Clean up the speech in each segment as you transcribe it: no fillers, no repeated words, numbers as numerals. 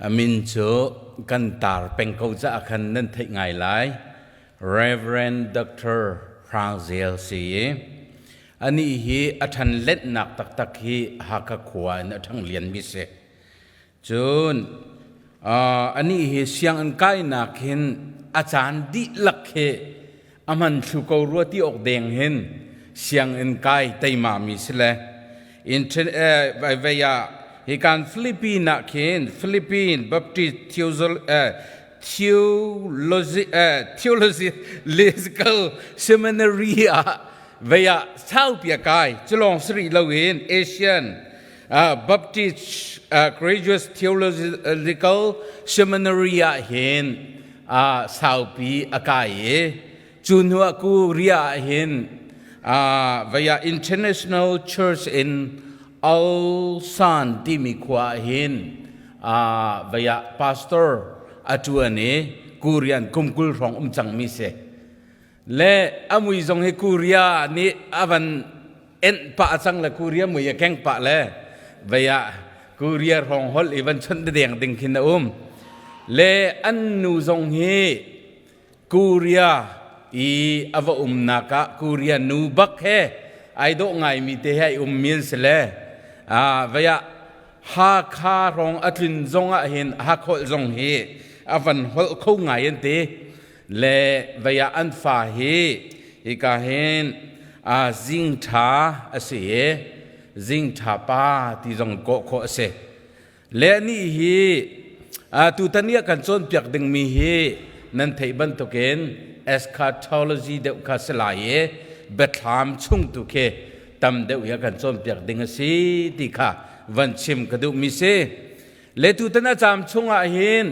A min cu kan tar peng ko caah khan nan theih ngai lai. Reverend Dr. Hrang Zel si i anih hi a ṭhan lenhnak taktak hi Hakha khua in a ṭhang lianmi si. Cun anih hi sianginn kainak hin a caan dihlak hi a hman thlu ko rua ti awk deng hin sianginn kai teimami si le vei ah hi kan Philippine ah khin Philippine Baptist Theological Seminary ah vei ah saupi a kai culawng si rih loin Asian Baptist Graduate Theological Seminary ah hin saupi a kai i cu hnu ah Korea ah hin vei ah International Church in Ulsan timi khua ah hin vei ah pastor a ṭuan i Korean kum 20 hrawng um cangmi si. Le a mui zong hi Korea nih a van enh pah cang le Korea mui a keng pah le vei ah Korea hrawng holh i van chawnh deng ding khin a um. Le an nu zong hi Korea i a va umnak ah Korea nu bak he ai dawh ngaimi te he ai ummi an si le vei ah Hakha hrawng a tlun zong ah hin Hakholh zong hi a van holh kho ngai an ti. Le vei ah an fa hi hika hin zing ṭha a si i zing ṭha pa ti zong kawh khawh a si. Le anih hi tutan i a kan cawnpiak dingmi hi nan theih bantukin eschatology deuh kha si lai i biathlam chung tu khi tam deuh hi a kan cawnpiak ding a si ti kha van chim ka duhmi si. Le tutan a caam chungah hin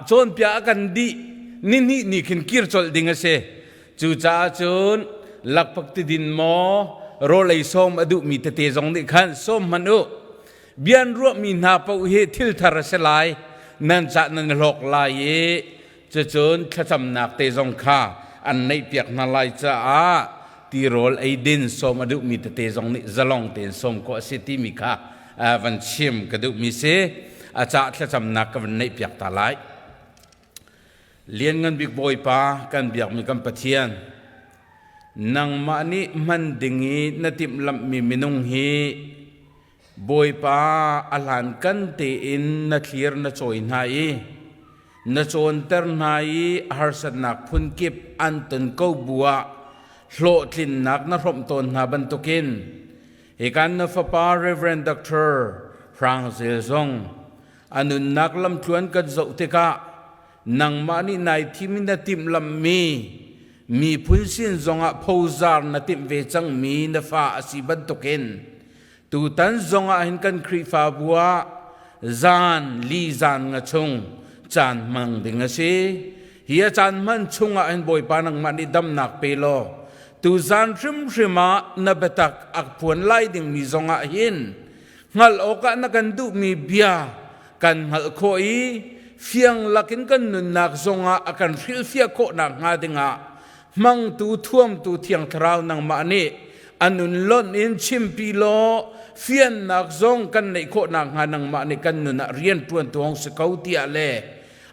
cawnpiak a kan dih nihnih ni khin kir colh ding a si. Cucaah cun lakphak tidin maw rawlei sawm a duhmi tete zong nih khan sawm hmanh u. Bian ruahmi hna paoh hi thil thar a si lai. Nan cah nan hlawk lai i cucun thlacamnak te zong kha an neihpiak hna lai caah tirawl eidin sawm a duhmi tete zong nih zalong tein sawm khawh a si timi kha van chim ka duhmi si. A cah thlacamnak ka van neihpiak ta lai. Lianngan bik Bawipa kan biakmi kan Pathian, nangmah nih hman ding i na timhlamhmi minung hi Bawipa a hlankan tein na thlir na cawi hna i na cawnter hna i harsatnak phunkip an ton ko bu ah hlawhtlinnak na hrawmh tawn hna bantukin hikan na fapa Reverend Dr. Hrang Zel zong A nunnak lamtluan kan zoh tikah nangmah nih nai thim in na timhlamhmi miphun sin zongah phozar na timh ve cangmi na fa a si bantukin tutan zongah hin kan Khrihfabu ah zan li zan nga chung caan hmang ding a si. Hi a caan hman chungah hin Bawipa nangmah nih damnak pe law tuzan hrimhrim ah na biatak a phuan lai dingmi zongah hin hngalh awkah na kan duhmi bia kan hngalh khawh i fiang lakin kan nunnak zongah a kan hrilhfiah khawh nakhnga dingah hmangtu thuamtu thiang thlarau nangmah nih a nun lonh in chimpi law fiannak zong kan neih khawh nakhnga nangmah nih kan nun ah rian ṭuan tu hong si ko tiah le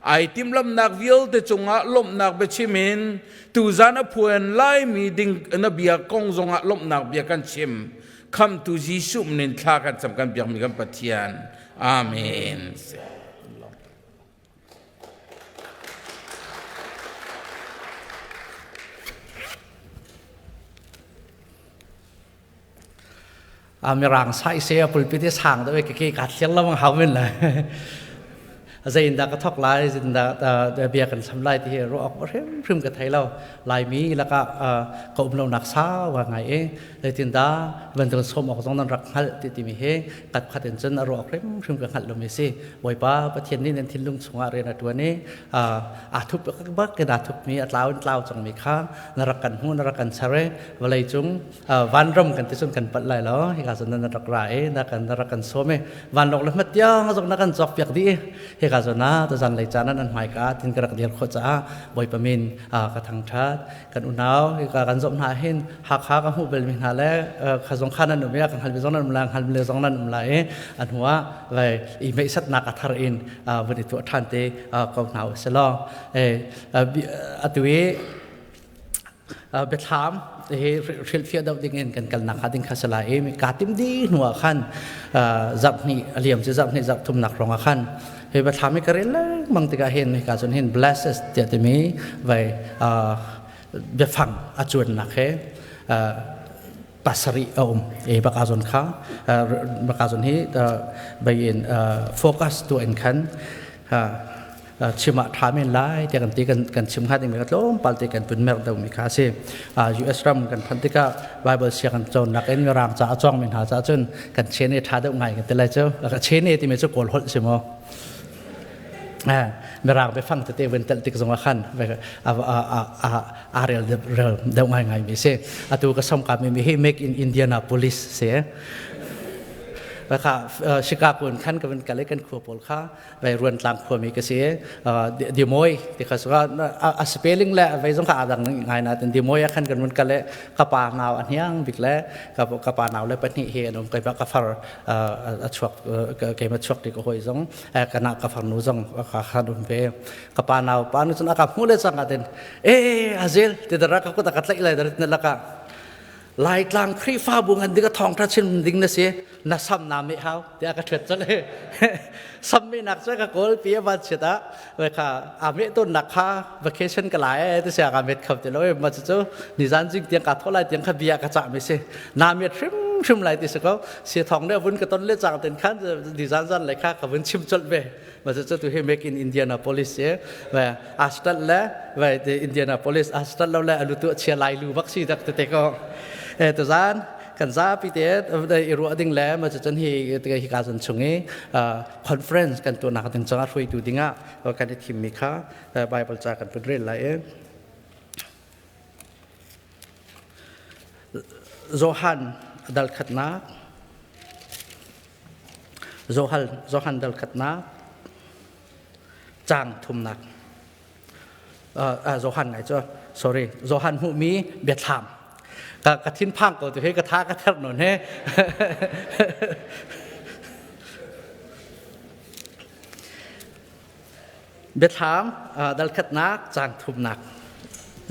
ai timhlamnak vialte cungah lawmhnak biachim in tuzan a phuan laimi ding na bia kong zongah lawmhnak bia kan chim Khamtu Jesuh min thla kan cam kan biakmi kan Pathian. Amen. Mirang sai se pulpit i sang deuh ke ke ka thliang lo hau men la zei in dah ka thok lai zin dah bia kan sam lai ti hi ruah awk hrimhrim ka thei lo laimi lakah ka um lo nak sau wa ngai e Zeitindah bantuk sawm awk zong nan rak hngalh ti timi hi kat khat in cun a ruah hrimhrim ka hngalh lomi si. Bawipa Pathian nih nan thinlung chungah rian a ṭuan i aa thup bak in aa thupmi a tlau in tlau cangmi kha na rak kan hmuh na rak kan ser i vawlei cung vanram kan ti cun kan palh lai lo hika cun nan rak ra i na kan na rak kan sawm i vanlawng le hmat tiang zong na kan cawk piak dih i. Hika zawn ah tuzan lei caan an hmaika tin ka rak dir khawh caah Bawipa min ka thangṭhat. Kan unau hika kan zomh hna hin Hakha ka hmuh belmi hna le kha zong kha nan um i kan halmi zong nan um lai, halmi le zong nan um lai i an hnu ah vai i meihsatnak a thar in vun i tuah ṭhan te ko hna u si law. Atu i biathlam hi hrilhfiah deuh ding in kan kalnak hnga ding kha si lai i kaa tim dih hnu ah khan zarh hnih a liam ci zarh hnih zarh thumnak rong ah khan hi biathlam hi ka rel lengmang tikah hin hika cun hin blesses tiah timi vai biafang a cuannak he pasarih a um e baka zon kha baka zon hi bai in focus tu in khan chim ah ṭha men lai tiah kan ti kan chim hnga dingmi kha tlawmpal te kan pun mer deuhmi kha a si. US ram kan phanh tikah Bible sia kan cawnnak in Mirang ca a cawngmi hna caah cun kan chen e ṭha deuh ngai kan ti lai cu. Chen e timi cu Kawl holh si maw? Mirang biafang tete vun telh tik zongah khan aa rel deuh ngai ngai mi si. Atu ka som ka mi hi Make in Indianapolis si. Kha Chicago in khan ka vun kal i kan khua pawl kha vai Ruantlang khuami ka si Dimoy ti kha suka a spelling le vai zong kha adang ngai na tin Dimoy a khan kan mun kale ka pa nau a hniang bik le ka pa nau le pahnih hi an um kai ba ka far a chuak ke ma chuak ti ko hoi zong kana ka far nu zong ka khan um ve ka pa nau pa nu chun aka hmu le chang atin e azil ti dara ka ku ta ka tlai lai dar na laka Laitlang Khrihfabu ngan ding a thawngṭha chim ding na si na sam na meh hau tiah ka ṭhuat colh i sam mehnak cu ka kawl pi a van chiat ah wai kha aa meh tawnnak kha vacation ka lai e ti sia ka met kho ti lo i ma cu nizan zing tiang ka thawh lai tiang kha bia ka cah mi si na met hrimhrim lai ti si ko si thawng ne vun ka ton le cang ten khan nizan zan le kha ka vun chim colh ve ma cu tu hi make in Indianapolis si ve astal le ve Indianapolis astal lo le alu tu chia lai lu bak si dak te ko e to zan kan zapi te i ruah ding le ma cu cun hi hi ka zan chung i conference kan tuahnak ding cangah hruaitu dingah kan i thimmi kha Bible ca kan pun rel lai i Johan dal khatnak Johan dal khatnak caang thumnak Johan ngai cu sorry Johan hmuhmi biathlam ka ka thinphang ko tu he ka tha ka ther non he biathlam dal khatnak caang thumnak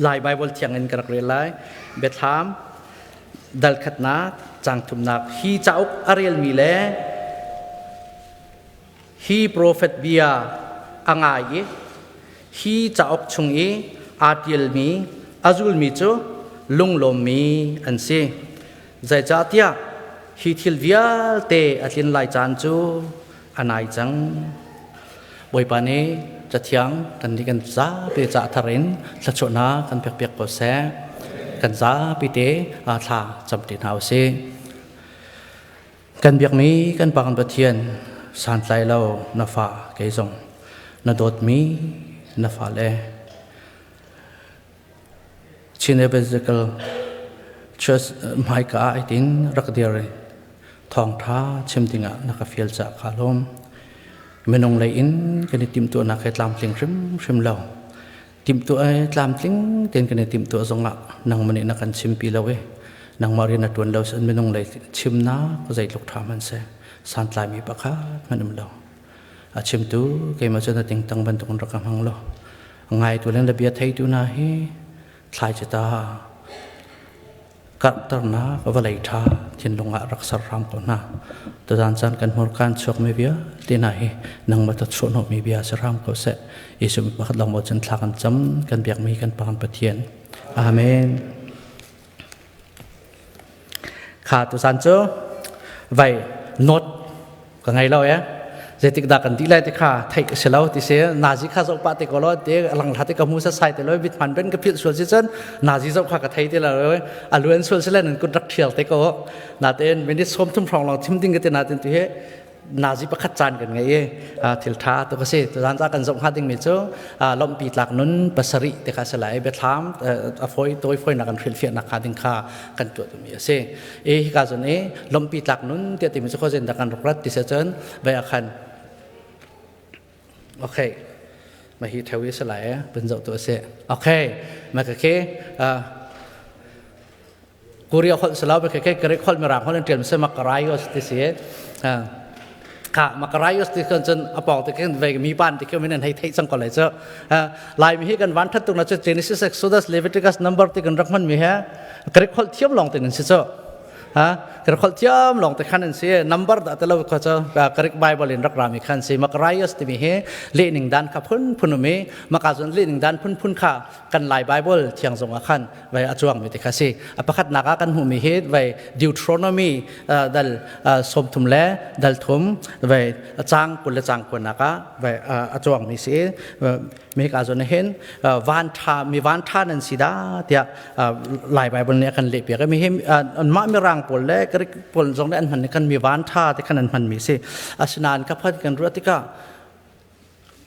Lai Bible thiang in ka rak rel lai biathlam dal khatnak caang thumnak hi cauk a relmi le Hi profet bia a ngai i hi cauk chung i aa ṭialmi a zulmi cu lunglawmmi an si. Zeicahtiah hi thil vialte a tlin lai caan cu a nai cang. Bawipa nih Cathiang kan nih kan zapi ca thar in thluachuahnak kan pekpiak ko seh. Kan zapi te thla cam te hna u sih. Kan biakmi kan Pa kan Pathian santlai lo na fa kei zong na dawtmi na fale Chin Evangelical Church hmaika ah itin rak dir i thawngṭha chim dingah na ka fial caah kaa lawm. Minung lei in kan i timhtuahnak he tlamtling hrimhrim lo. Timhtuah ai tlamtling tein kan i timhtuah zongah nangmah nih na kan chimpi lo i nangmah rian na ṭuan lo san minung lei chimnak zeitluk ṭha hmanhseh santlaimi pakhat hmanh um lo. A chimtu keimah cu na tingtang bantukin rak ka hmang law ngaitu le na bia theitu hna hi thlaici ta Karhternak vawlei ṭha thinlung ah rak ser hram ko hna. Tuzaan caan kan hmurka in chuakmi vialte hna hi nangmah ta chuahhnawhmi bia si hram ko seh. Jesuh pakhat lawng maw cun thla kan cam, kan biakmi kan Pa kan Pathian. Amen. Kha tuzaan cu vai not ka ngei lo e zeitik dah kan dih lai ti kha theih ka si lo ti si nazi kha zoh pah te ko lo te lang hla te ka mu sa sai te lo bit man ben ka philh sual si cun nazi zoh kha ka thei ti lo a luan sual si le nan kut rak thial te ko natein minute som thum hrawng long thim ding ka ti natin tu he nazi pakhat caan kan ngei i thil tha tu ka si tuzan ca kan zoh hnga ding mi cu lompi tlak nun pasarih te kha si lai biathlam a foi toi foi na kan hrilhfiah nak kha ding kha kan tuah mi a si e hika zon i lompi tlak nun tiah timi cu khuazen dah kan rak rat ti se cun vai ah khan Okay. Ma hi theo i salai e pun zoh tu ase. Okay. Ma ka ke Korea holh salo ba ke Greek holh mirang holh in tial se Makaraios ti si. Ka Makaraios ti kan cun apong ti kan ve mi pan ti kan min hei thei chang ko lai chu. Lai mi hi kan van that tuk na chu Genesis Exodus Leviticus number ti kan rak man mi he Greek holh thiam long tin si chu. Ha kar khol thiam long te khan an si number da te lo kha cha Greek Bible in rak rami khan si Makarios ti mi he le ning dan kha phun phun mi maka zon le ning dan phun phun kha kan lai Bible thiang zong a khan vai a chuang mi te kha si a pakhat naka kan hmu mi hi vai Deuteronomy dal som thum le dal thum vai chang kul le chang kun naka vai a chuang mi si mi ka zon hin van tha mi van tha nan si da tia lai bible ne kan le piak mi hi an ma mi rang pawl le Greek pawl zong ne an hman kan mi van tha te khan an hman mi si asinain ka phat kan ruat tikah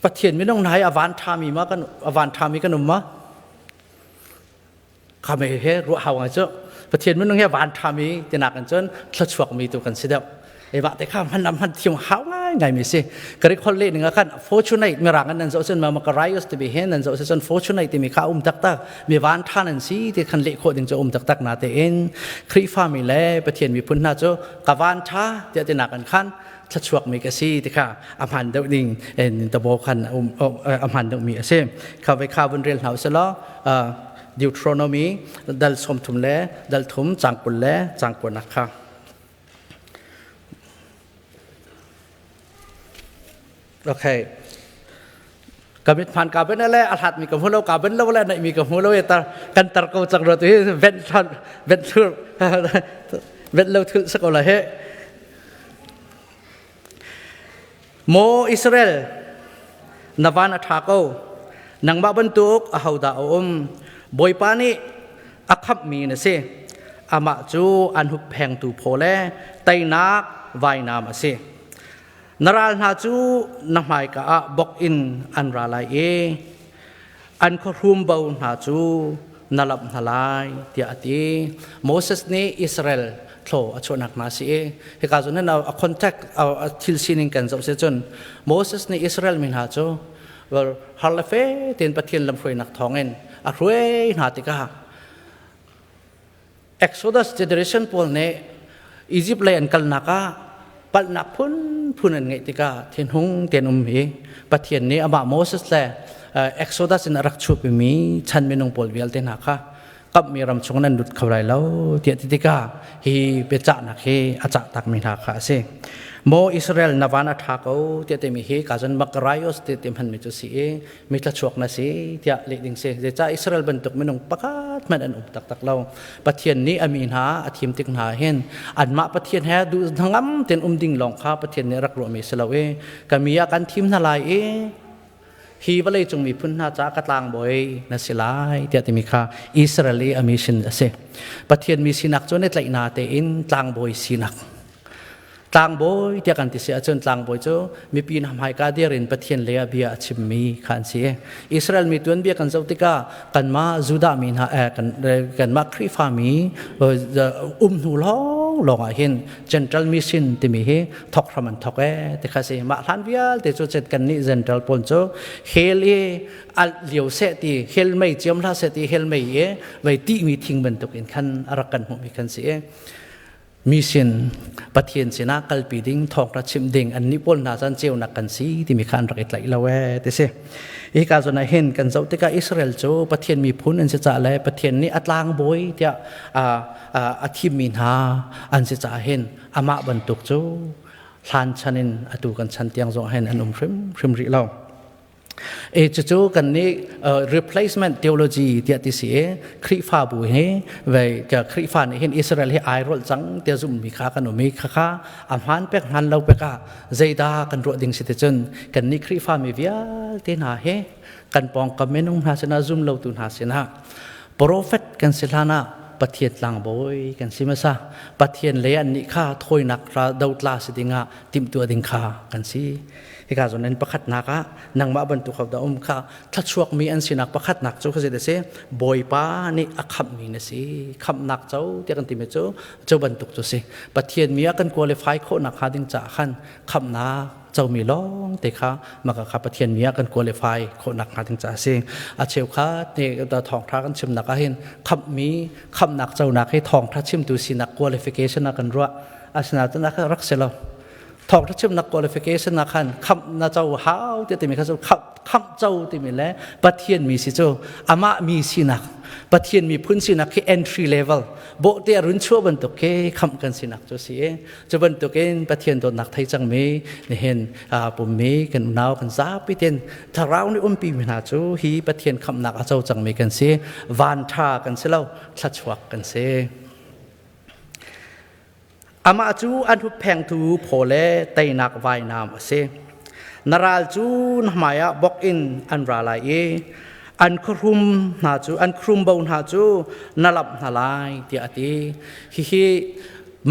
Pathian minung nai a van tha mi ma kan a van tha mi kan um ma kha me he ruah hau ngai cu Pathian minung he van tha mi tinak an cun thluachuak mi tu kan si deuh e wa te kha man lam han thiam hau ngai ngai mi si Greek holh le ning khan fortunate mirang an nan zo cun ma Makarios ti bi he nan zo cun fortunate ti mi kha um tak tak mi van tha nan si ti khan le kho ding chu um tak tak na te in Khrifa mi le Pathian mi phun hna chu ka van tha ti ti nak an khan thluachuak mi ka si ti kha a hman deuh ding en tabo khan um a hman deuh mi a si kha ve kha vun rel hna se law Deuteronomy dal som thum le dal thum chang kul le chang kul nak kha Okay. Kamit phan ka ben le a hlat mi ka hmu lo ka ben lo le naih mi ka hmu lo e tar kan tar ko chang ro tu hi ven than ven thur ven lo thul sa ko la he Mo Israel na van a tha ko nangmah bantuk a hodah a um Bawipa nih a khamhmi na si amah cu an hupphengtu phaw le teinak vainam a si na ral hna cu na hmaika ah bok in an ra lai i an khuahrum bo hna cu na lamh hna lai tiah a ti Moses nih Israel thlo a chuahnak hna si i hika zawn hin a contact a thil sining kan zoh si cun Moses nih Israel mi hna cu har le fe tein Pathian lamhruainak thawngin a hruai hna tikah Exodus generation pawl nih Egypt lei an kalnak ah palhnak phunphun an ngeih tikah thinhung tein um hi Pathian nih amah Moses le Exodus in a rak chuahpimi chan minung pawl vialte hna kha kamhmi ram chung nan lut kho lai lo tiah ti tikah hi biacahnak hi a cah takmi hna kha a si. Maw Israel na van a ṭha ko tiah timi hi ka zon Makaraios ti ti hmanmi cu si i mi thlachuak na si tiah leh ding si. Zeicah Israel bantuk minung pakhat hmanh an um taktak lo. Pathian nih a mi hna a thim tik hna hin anmah Pathian he duh hnangam tein um ding lawng kha Pathian nih rak ruahmi si lo i ka mi ah kan thim hna lai i hi vawlei cung miphun hna caah ka tlangbawi na si lai tiah timi kha Israel i a mission a si. Pathian mi sinak cu ne tlaihna tein tlangbawi sinak. Tlangbawi tiah kan ti si ahcun tlangbawi cu mipi hna hmaika dir in Pathian lei ah bia a chimmi kha an si. Israel mi tuanbia kan zoh tikah kanmah Judah mi hna kanmah Khrihfa mi um hnu lawng lawng ah hin Gentile mission timi hi thok hram an thok e ti kha si mah hlan vialte cu cet kan nih Gentile pawl cu hell i al lio seh ti hell mei ciam hlah seh ti hell mei i vei ti mi thing bantuk in khan a rak kan hmuh mi khan si i mission Pathian sinah kalpi ding thawngtha chim ding an nih pawl hna chan ceunak kan si timi kha an rak i tlaih lo e ti si hi ka zawn ah hin kan zoh tikah Israel cu Pathian miphun an si ca le Pathian nih a tlangbawi tiah a thimmi hna an si caah hin amah bantuk cu hlan chan in atu kan chan tiang zong hin an um hrimhrim rih lo. E cucu kan nih replacement theology tiah ti si i Khrihfabu hi vei Khrihfa nih hin Israel hi ai rolh cang tiah zummi kha kan um i khakha a hmaan pek hmaan lo pek ah zeidah kan ruah ding si ti cun kan nih Khrihfa mi vialte hna hi kan pawngkam minung hna sinah zum lotu hna sinah Prophet kan si hlan ah Pathian tlangbawi kan si hmasa. Pathian le annih kha thawinak dotla si dingah timhtuah ding kha kan si. Hika zawn in pakhatnak ah nangmah bantuk ho dah um kha thluachuakmi an sinak pakhatnak cu kha a si Bawipa nih a khamhmi na si. Khamhnak co tiah kan timi cu cu bantuk cu si. Pathian mi ah kan qualify khawhnak hnga ding caah khan khamhnak comi lawng te kha maka kha Pathian mi ah kan qualify khawhnak hnga ding caah a si. A cheukhat nih thawngṭha kan chimnak ah hin khamhmi khamhnak conak hi thawngṭha chimtu sinak qualification ah kan ruah. Asinain rak si lo. Thawngṭha chimnak qualification ah khan khamh na co hau ti timi kha cu khamh co timi le Pathian mi si cu amah mi sinak Pathian miphun sinak khi entry level bawhte a run chuah bantuk khi khamh kan sinak cu si i cu bantukin Pathian dawtnak thei cangmi nihin pummi kan unau kan zapi ten thlarau nih umpi mi hna cu hi Pathian khamhnak a co cangmi kan si van ṭha kan si lo thluachuak kan si. Amah cu an hupphengtu phaw le teinak vainam a si. Na ral cu na hmaiah bok in an ra lai i an khuahrum hna cu an khrumbo hna cu na lamh hna lai tiah a ti. Hihi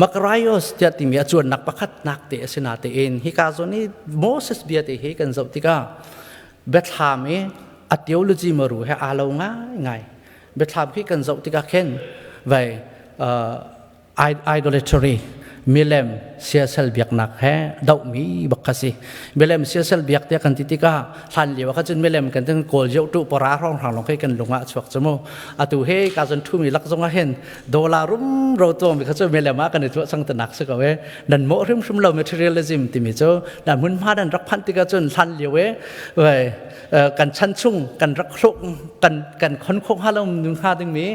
Makaraios tiah timi a cuannak pakhatnak te a si natein hika zawn i Moses bia te hi kan zoh tikah biathlam i a theology maru he aa lo ngaingai. Biathlam khi kan zoh tikah khin vai idolatry milem siasal biaknak he dohmi bak kha si milem siasal biak tiah kan ti tikah hlan lio ah cun milem kan tin kawl zeu tu pora hrong hrang long khi kan lung ah chuak chu mu atu he ka zon thu mi lak zong ah hin dollar rum ro to mi kha chu milem ah kan i tuah sang tanak si ko e nan mo hrim hrim lo materialism timi chu na mun ma dan rak phan tikah cun hlan lio e vai kan chan chung kan rak hlok kan kan khon khong ha lo nung ha ding mi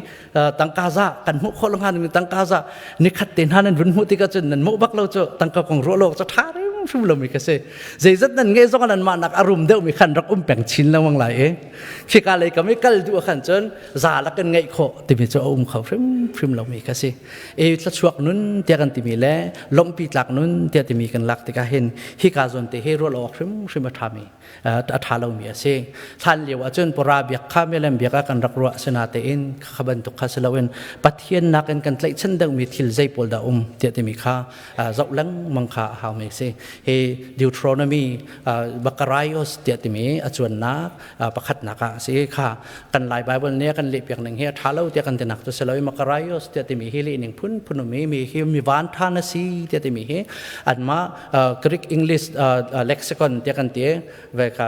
tangka za kan hmuh khawh lo hnga ding tangka za nikhat te hna nan vun hmuh tikah cun nan hmuh bak lo cu tangka kong ruah lo cu tha hrim lo mi ka si zeizat nan nge zong nan mah nak a rum deuh mi khan rak um peng chin lengmang lai i khika lei kam i kal duh khan cun za lak kan ngeih khawh timi cu a um kho hrim hrim lo mi ka si e thluachuak nun tiah kan timi le lomhpi tlak nun tiah timi kan lak tikah hin hika zawn te hi ruah awk hrim hrim a tha mi a ṭha lomi a si. Hlan lio ahcun pura biak kha milem biak ah kan rak ruah sinatein kha bantuk kha si loin Pathian nakin kan tlaihchan deuhmi thil zei pawl dah um tiah timi kha zoh lengmang kha a haumi a si. Hi Deuteronomy Bakaraios tiah timi a cuannak pakhatnak ah a si kha kan Lai Bible nih a kan lehpiak ning hi a ṭha lo tiah kan tinak cu si lo i Makaraios tiah timi hi lehning phunphun um i mi hi mi van ṭha na si tiah timi hi anmah Greek English lexicon tiah kan ti ve kha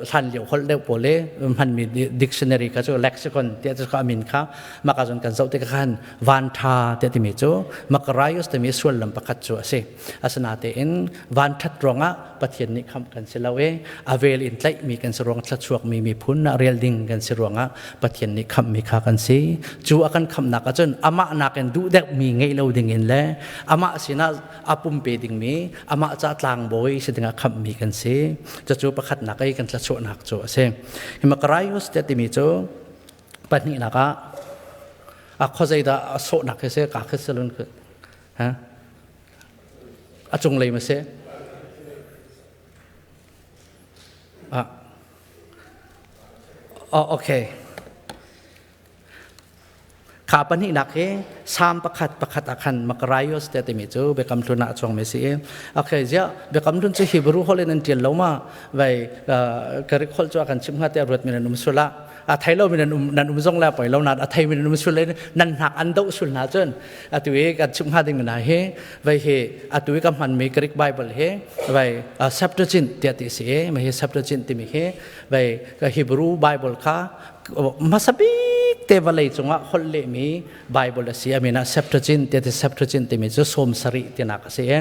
hlan lio holh deuh pawl i hmanmi dictionary kha cu lexicon tiah cu a min kha maka zon kan zoh tikah khan van ṭha tiah timi cu Makaraios timi sullam pakhat cu a si. Asinatein van ṭhat ruangah Pathian nih khamh kan si lo i a vel in tlaihmi kan si ruang thluachuakmi miphun ah rel ding kan si ruangah Pathian nih khamhmi kha kan si. Cu a kan khamhnak ahcun amah nakin duh deuhmi ngeih lo ding in le amah sinah a pumpe dingmi amah ca tlangbawi si dingah khamhmi kan si. Cucu pakhatnak i kan thluachuahnak cu a si. Hi Makaraios tiah timi cu pahnihnak ah a khuazei dah a sawhnak khi si ka khi salun ha a cunglei ma si ah oh okay Kha pahnihnak hi Salm pakhat pakhat ah khan Makaraios te timi cu Biakam Hlun ah a chuangmi si i okay ziah Biakam Hlun cu Hebrew holh in an ṭial lo ma vai Greek holh cu a kan chimh hnga tiah ruatmi nan um sul ah a thei lomi nan um nan um zong le poi lo na a theimi nan um sul le nan hnak an doh sul hna cun atu i kan chimh hnga ding hna hi vai hi atu i ka hmanmi Greek Bible hi vai Septuagint tiah ti si i mah hi Septuagint timi hi vai Hebrew Bible kha hmasa bik te vawlei cungah holh lehmi Bible a si a min ah Septuagint te Septuagint timi cu 70 tinak a si i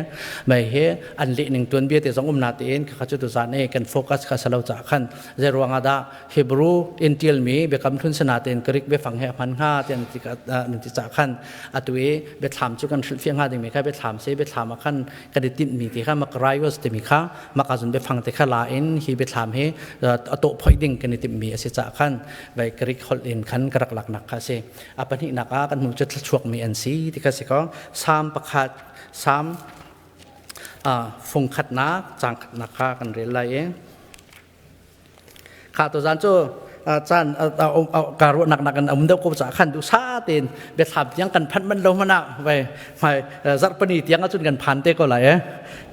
mei hi an leh ning tuanbia te zong um na tein kha cu tuzan i kan focus kha salo ca khan zei ruangah dah Hebrew in tialmi biakam hlun sana tein Greek biafang he a hman hnga ti an ti an ti ca khan atu i biathlam cu kan hrilhfiah hnga dingmi kha biathlam se biathlam ah khan kan i tinhmi ti kha Makaraios timi kha maka zun biafang te kha la in hi biathlam hi a tawh phoih ding kan i timhmi a si caah khan vai Greek holh in khan ka rak laknak kha a si. A pahnihnak ah kan hmuh cu thluachuakmi an si ti kha si ko. Salm pakhat Salm fung khatnak caang khatnak kha kan rel lai i kha tuzan cu Caan ka ruahnak nak an um deuh ko caah khan duhsah tein biathlam tiang kan phanh manh lo hmanh ah vai hmai zarhpani tiang ahcun kan phan te ko lai eh.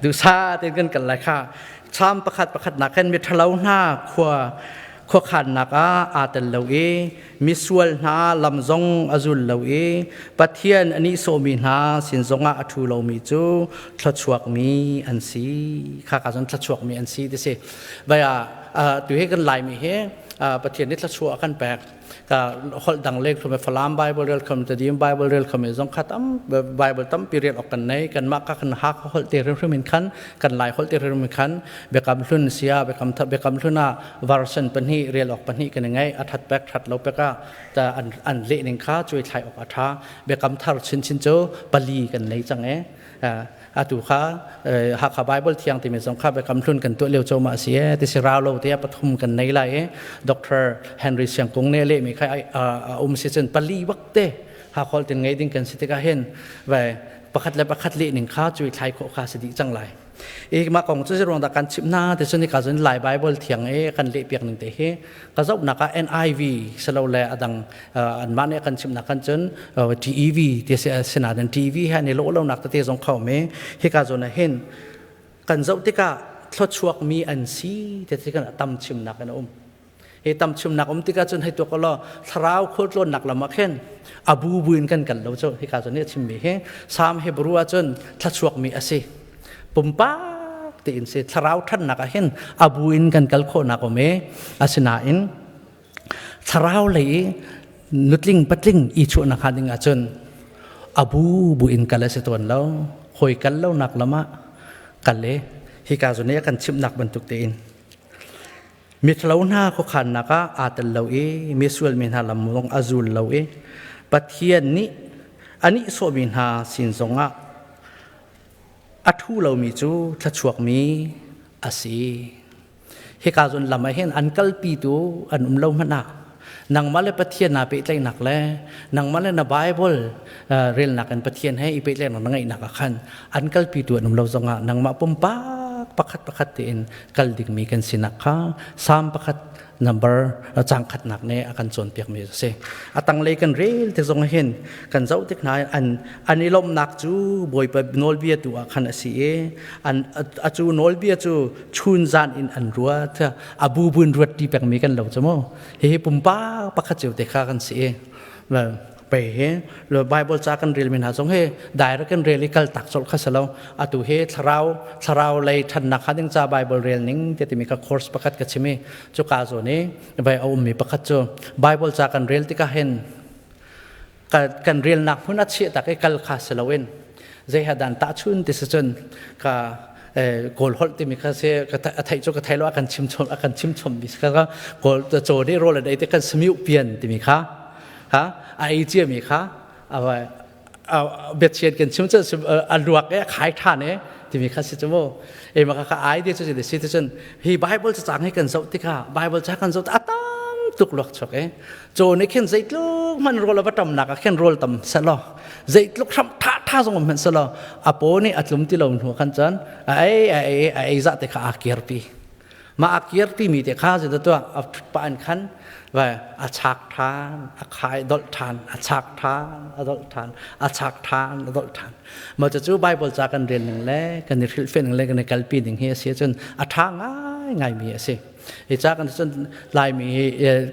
Duhsah tein kan kal lai kha. Psalm pakhat pakhat nak khan miṭhalo hna khua khuakhannak ah aa tel lo i misual hna lam zong a zul lo i Pathian a nihsawhmi hna sin zongah a ṭhu lomi cu thluachuakmi an si. Kha ka cun thluachuakmi an si ti si. Vai ah tu hi kan Laimi hi Pathian nih thluachuah a kan pek. Ka holh dang lek khom Falam Bible rel khom Tedim Bible rel khom zong kha tam Bible tampi rel ok kan nei kan mah ka kan hak holh te hrim in khan kan lai holh te hrim in khan Biakam Hlun sia Biakam Biakam Hlun ah version pahnih rel ok pahnih kan ngei a that pek that lo pek ah ta an an leh ning kha cuai thlai ok a tha Biakam Thar chin chin cu pali kan nei cang e atu kha Hakha Bible thiang timi zong kha biakam hlun kan tuah lio coma si e ti si rau lo te pathum kan nei lai e Dr. Henry Siangkung ne le mi kha um si cun pali bak te ha khol tin ngei ding kan si tikah hin vai pakhat le pakhat le ning kha cui thlai kho kha si dih cang lai i ma kong cu ruang dah kan chim na te cun ka cun Lai Bible thiang e kan leh piak ning te hi ka zoh nak ah NIV silole adang anmah nih kan chimnak kan cun TEV ti si sinain TEV he an i lawh lonak tete zong kho me hika zawn ah hin kan zoh tikah thluachuak mi an si ti ti kan tam chimnak an um hi tam chimnak um tikah cun hei tuak law thlarau khualtlawnnak lam ah khin abu buin kan kal lo cu hika zawn nih a chimmi hi Psalm Hebrew ah cun thluachuak mi a si pumpak tiin si thlarau ṭhannak ah hin abu in kan kal khawhnak um i asinain thlarau lei i nutling patling i chuahnak hnga ding ahcun abu bu in kal a si tawn lo hawi kal lonak lam ah kal i hika zawn i a kan chimhnak bantuk tein mithlo hna khuakhannak ah aa tel lo i misual mi hna lam zong a zul lo i Pathian nih a nihsawhmi hna sin zongah a ṭhu lomi cu thluachuakmi a si. Hika zawn lam ah hin an kalpitu an um lo hmanh ah nangmah le Pathian naa pehtlaihnak le nangmah le na Bible relnak in Pathian he i pehtlaihnak na ngeihnak ah khan an kalpitu an um lo zongah nangmah pumpak pakhat pakhat tein kal dingmi kan sinak kha Psalm pakhat number cang khatnak nih a kan cawnpiakmi a si. A tanglei kan rel te zong hin kan zoh tik hna an an i lawmhnak cu Bawipa nawlbia tu ah khan a si i an a cu nawlbia cu chun zan in an ruat a bu buin ruat ti pekmi kan lo cu mu hihi pumpak pakhat cio te kha kan si i pe he lo bible ca kan rel mi hna zong he direct kan rel i kal tak colh kha salo atu he thlarau thlarau lei thannak kha ding ca bible rel ning te timi ka course pakhat ka chimi chu ka zo ni vai a ummi pakhat cu bible ca kan rel tikah hin kan rel nak hmun a chiah tak i kal kha siloin zei ha dan ta chun ti si cun ka kawl holh timi kha se ka theih cu ka thei lo a kan chim chom a kan chim chom mi kha kawl chaw nih rawl an ei te kan samiu pian timi kha ha a ei cia mi kha a biachiat kan chim cu a luak e khai than e timi kha si cu mu e ma kha ai de cu si ti cun hi bible cacang hi kan zoh tikah bible ca kan zoh a tam tuk luak chuak e Caw nih khin zeitluk hmanh rawl a va ṭamnak ah khin rawl tam selaw zeitluk hram ṭha ṭha zong um hmanh selaw a paw nih a tlum ti lo hnu khan cun a ei a ei a ei zah te kha aa kirpi mah a kirpi mi te kha zeidah tuah a ṭhut pah in khan vai a chak ṭhan a khai dolh ṭhan a chak ṭhan a dolh ṭhan a chak ṭhan a dolh ṭhan mah cucu Bible ca kan rel ning le kan i hrilhfiah ning le kan i kalpi ning hi a si ahcun a ṭha ngaingai mi a si. Hi ca kan cun Laimi hi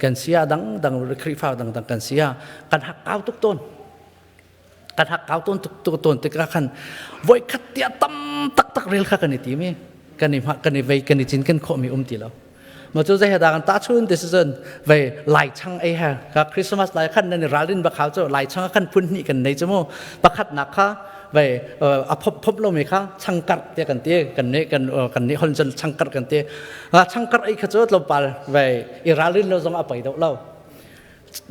kan si ah dang dang Khrihfa dang dang kan si ah kan hak kau tuk tawn. Kan hak kau tawn tuk tuk tawn tikah khan voi khat tiah tam taktak rel kha kan i tim i kan i kan i vei kan i cin kan khawh mi um ti lo. Ma cu zei da kan ta chun ti cun vei lai chang ei ha ka Christmas lai khan nan i ralrin ba khau cu lai chang khan phun hnih kan nei chu mu pakhat nak kha vei a phop phop lomi kha changkarh tiah kan ti kan nih kan kan nih hon cun changkarh kan ti changkarh ei kha cu tlawmpal vei i ralrin lo zong a pei deuh lo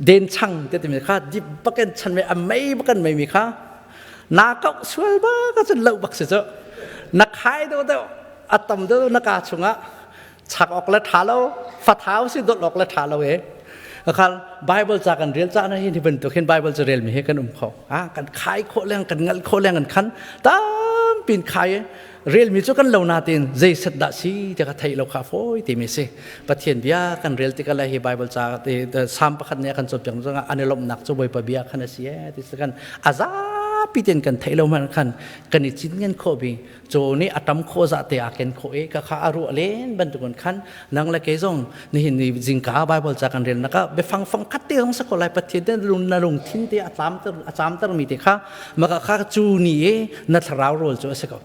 den chang te timi kha dip bakin chan me a mei bakan mei mi kha na kau sual ba ka cun lo bak si cu na khai do deuh a tam deuh na ka chungah chak awk le ṭha lo fathau si dawt awk le ṭha lo e khal Bible ca kan rel ca na hi ni bantuk hin Bible ca rel mi he kan um kho a kan khai khawh leng kan ngal khawh leng kan khan tampin khai. Relmi cu kan lo natin zei set dah si ti kha theih lo kha fawi timi si. Pathian bia kan rel tikah le hi Bible ca te Psalm pakhat nih a kan cawnpiak zongah an i lawmhnak cu Bawipa bia khan a si ee ti si kan a zapi tein kan theih lo hmanh khan kan i cinken khawh bi caw nih a tam khawh zah te aa ken khawh i ka kha a ruah len bantukin khan nang le kei zong nihin ni zingka Bible ca kan relnak ah biafang fang khat te zong sa ko lai Pathian te lung na lungthin te a tlamter a camter mi te kha maka kha cu ni i na thlarau rawl cu a si ko.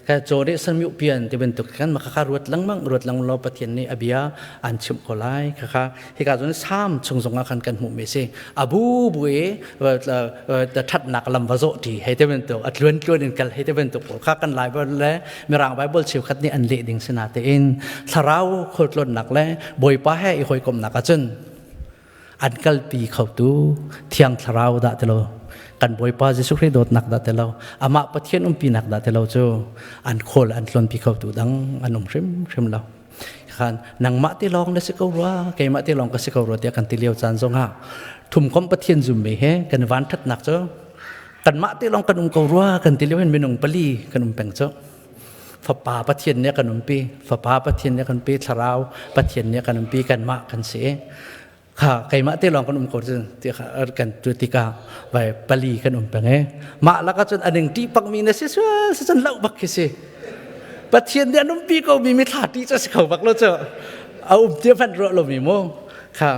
Ka caw nih san miu pian ti bantuk khan maka kha ruat lengmang ruat lengmang law Pathian nih a bia an chimh ko lai. Khakha hika cun Salm chung zongah khan kan hmuh mi si. Abu bu i ṭhatnak lam va zawh ṭi hei ti bantuk a tluan tluan in kal hei ti bantuk pawl kha kan Lai le Mirang Bible cheukhat nih an leh ding si natein thlarau khualtlawnnak le Bawipa he i hawikomhnak ahcun an kalpi khotu Thiang Thlarau dah ti lo kan Bawipa Jesuh Khrih dawtnak dah ti lo amah Pathian umpinak dah ti lo cu an khawl an tlonpi khotu dang an um hrimhrim lo. Khan nangmah te lawng na si ko rua keimah te lawng ka si ko rua tiah kan ti lio caan zongah thumkomh Pathian zummi he kan van thatnak cu kanmah te lawng kan um ko rua kan ti lio hin minung pali kan um peng cu. Fapa Pathian nih a kan umpi Fapa Pathian nih a kan pi Thlarau Pathian nih a kan umpi kanmah kan si kha keimah te lawng kan um ko cun ti kha kan tu tikah vai pali kan um peng e mah laka cun aning ṭih pak mi na si sual si cun loh bak khi si Pathian nih an umpi ko mi mi thla ṭih cu si kho bak lo cu a um tia hmanh ruah lo mi mu kha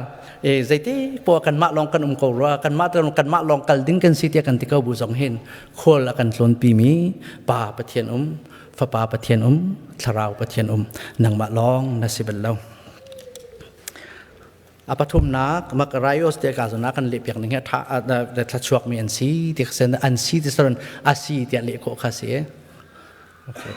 e zeiti po kanmah lawng kan um ko rua kanmah kanmah lawng kal ding kan si tiah kan ti ko bu zong hin khual a kan tlawnpi mi Pa Pathian um Fapa Pathian um Thlarau Pathian um nangmah lawng na si bal lo. A pathumnak Makaraios te ka zona kan leh piak ning hi tha thlachuak mi an si ti sen an si ti saron a si tiah leh khawh kha si. Okay.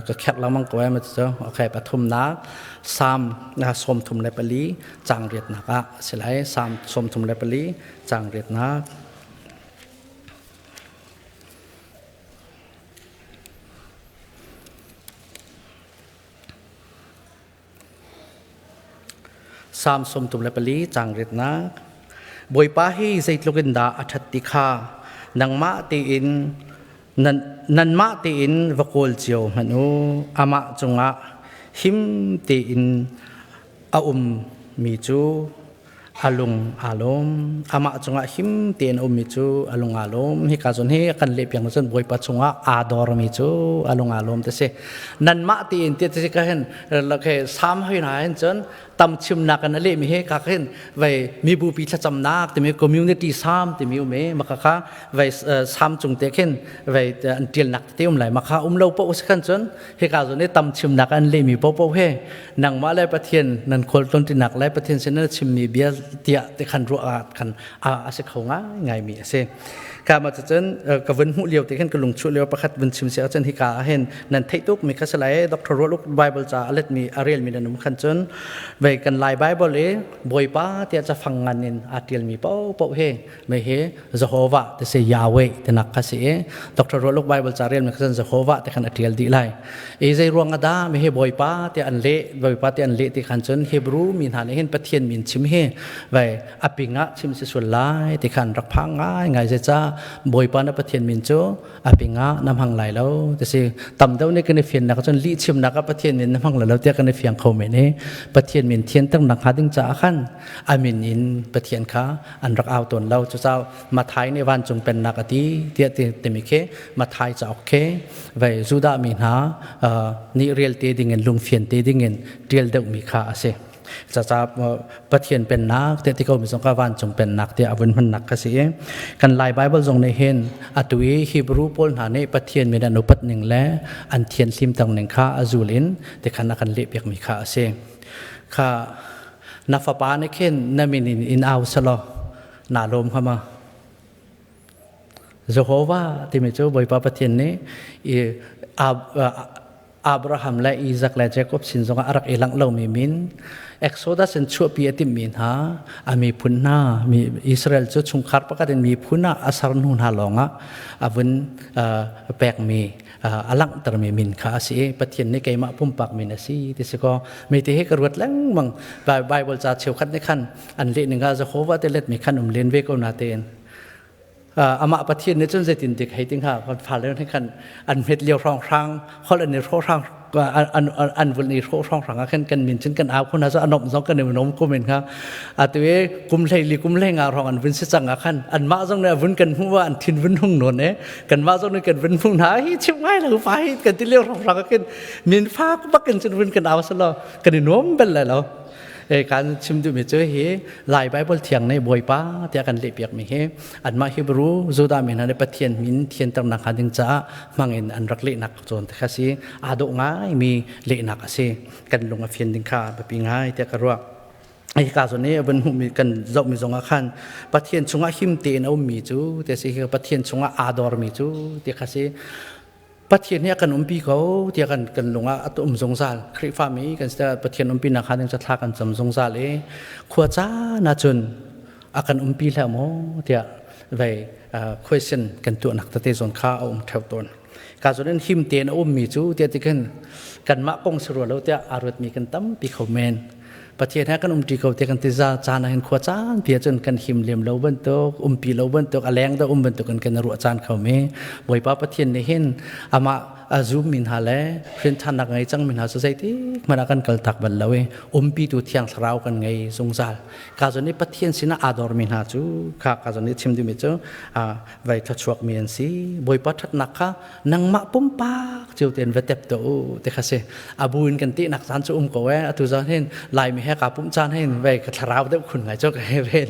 Ka kherh lengmang ko ai ma cu. Okay, pathumnak Psalm 34 caang riatnak ah a si lai. Psalm 34 caang riatnak. Psalm 34 caang riatnak. Bawipa hi zeitluk in dah a ṭhat ti kha nangmah tein nanmah tein va kawl cio hmanh u. Amah cungah him tein a ummi cu a lung aa lawm. Amah cungah him tein a ummi cu a lung aa lawm. Hika zawn hi kan leh piak cun Bawipa cungah aa dormi cu a lung aa lawm ti si. Nanmah tein ti ti ka hin Salm hoi hna hin cun tam chimnak in a lehmi he ka khin vai mibupi thlacamnak timi community psalm timi um e maka kha vai psalm cung te khin vai an tialnak te um lai maka um lo po khan cun hika zawn i tam chimnak an lehmi po po he nangmah le Pathian nan khual ton tinak le Pathian sin na chimmi bia tiah te khan ruah khan a si kho ngai ngai mi a si. Ka ma cun ka vun hmuh lio te khan ka lung chuah lio pakhat vun chim si ahcun hika ah hin nan theih tuk mi kha si lai Dr. Rualuk Bible ca a let mi a rel mi nan um khan cun vei kan Lai Bible i Bawipa tiah cafang ngan in aa tial mi paoh paoh hi mei hi Jehovah ti si Yahweh tinak kha si i Dr. Rualuk Bible ca rel mi kha cun Jehovah ti khan a tial dih lai. I zei ruang ah dah mi hi Bawipa tiah an leh Bawipa tiah an leh ti khan cun Hebrew mi hna nih hin Pathian min chim hi vei a ping ah chim si sual lai ti khan rak phang ngai ngai zeicah Bawipa na Pathian min cu a ping ah na hmang lai lo ti si tam deuh nih kan i fiannak cun lih chimnak ah Pathian min na hmang lai lo tiah kan i fiang kho men i Pathian min thianter nak hnga ding caah khan a min in Pathian kha an rak au tawn lo cucaah Mathai nih vancung pennak a ti tiah timi khi Mathai cauk khi vei Judah mi hna nih rel te ding in lungfian te ding in ṭial deuhmi kha a si. Caca Pathian pennak te ti ko mi zong ka vancung pennak tiah a vun hmannak kha si i kan Lai Bible zong nih hin atu i Hebrew pawl hna nih Pathian min an upat ning le an thianhlim tang ning kha a zul in tikhan a kan lehpiak mi kha a si. Kha na fapa nih khin na min in in au selaw naa lawm hnga ma? Jehovah timi cu Bawipa Pathian nih i Abraham le Isaac le Jacob sin zongah a rak i langh lomi min Exodus in chuahpi a timhmi hna a miphun hna mi Israel cu chungkhar pakhat in miphun ah a ser hnu hna lawngah a vun pekmi a langhtermi min kha a si i Pathian nih keimah pumpak min a si ti si kaw mi ti hi ka ruat lengmang Bible ca cheukhat nih khan an leh ning ah Jehovah te letmi khan um len ve ko na tein. Amah Pathian nih cun zeitin dik hei ti hnga kan fale nih khan an hmet lio hrawng hrang holh an i hrawh hrang an vun i hrawh hrawng hrang ah khan kan min cun kan au khun ha a nom zong kan i nom ko men kha atu i kum hlei li kum hlei nga hrawng an vun si cang ah khan anmah zong nih vun kan hmuh an thin vun hung nawn e kanmah zong nih kan vun hmuh hna hi chim ngai lo fa hi kan ti lio hrawng hrang ah khin min fak bak in cun vun kan au selo kan i nuam bel lai lo. Kan chim duhmi cu hi Lai Bible thiang nih Bawipa tiah kan lehpiak mi hi anmah Hebrew Judah mi hna nih Pathian min thianternak hnga ding caah hmangin an rak lehnak cawn te kha si. Aa dawh ngai mi lehnak a si. Kan lung a fian ding kha biapi ngai tiah ka ruah. Hi ka zawn i van hmuhmi kan zohmi zong ah khan Pathian chungah him tein a ummi cu ti a si. Pathian chungah aa dormi cu ti kha si. Pathian hi a kan umpi ko tiah kan kan lung ah a um zungzal. Khrihfami kan si Pathian umpi nak kha ding thla kan cam zungzal i khua caan ahcun a kan umpi hlah maw tiah vei question kan tuahnak tete zawn kha a um theo tawn. Ka zawn in him tein a ummi cu tiah tikin kanmah kong si rua lo tiah aa ruatmi kan tampi kho men. Pathian he kan umṭi ko te kan ti za caan ah hin khua caan pi ahcun kan him lem lo bantuk umpi lo bantuk a leng da um bantuk in kan ruah caan kho mi. Bawipa Pathian nih hin amah a zum mi hna le hrinthannak ngei cang mi hna cu zeitik hmanh ah kan kal tak bal lo i umpi tu thiang thlarau kan ngei zungzal. Ka zon i Pathian sinah aa dor mi hna cu kha ka zon i chim duhmi cu vai thluachuak mi an si. Bawipa ṭhatnak kha nangmah pumpak cio tein va tep to u te kha si. Abu in kan tihnak caan cu um ko e. Atu zan hin Laimi he ka pumh caan hin vei ka thlarau deuh khun ngai cu ka he ven.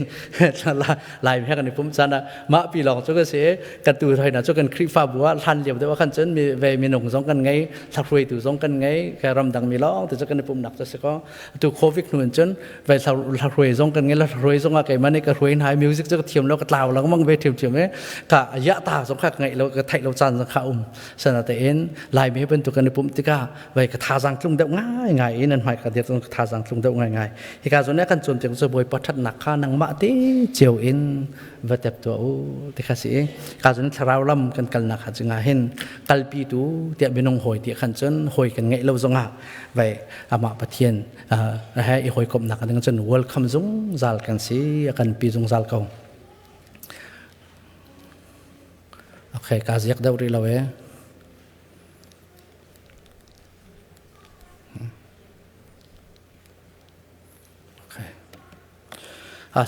Laimi he kan i pumh caan ah mah pi lawng cu ka si. Kan tu thoi na cu kan Khrihfabu ah hlan lio deuh ah khan cun mi ve minung zong kan ngei, thla-hruaitu zong kan ngei, ka ramdang mi lawng te cu kan i pumhnak cu si ko. Atu COVID hnu in cun vai hla hruai zong kan ngei. Hla hruai zong ah keimah nih ka hruai hna. Music cu ka thiam lo, ka tlau lengmang ve ṭhiamṭhiam e. Ka ya ta zong kha ka ngeih lo, ka theih lo caan zong kha um sana tein Laimi bantuk kan i pumh tikah vai ka thazaang tlung deuh ngai ngai in an hmai ka dir ka thazaang tlung deuh ngai ngai. Hika zawn kan cawn tiang cu Bawipa ṭhatnak kha nangmah te cio in va tep tuah u ti kha si. Ka zawn thlarau lam kan kalnak kha cungah hin kalpi tu tiah minung hawi ti khan cun hawi kan ngeih lo zongah vai amah Pathian he i hawikomhnak ding cun welcome zungzal kan si, a kan pi zungzal ko. Okay, ka ziak deuh rih lo e. Okay.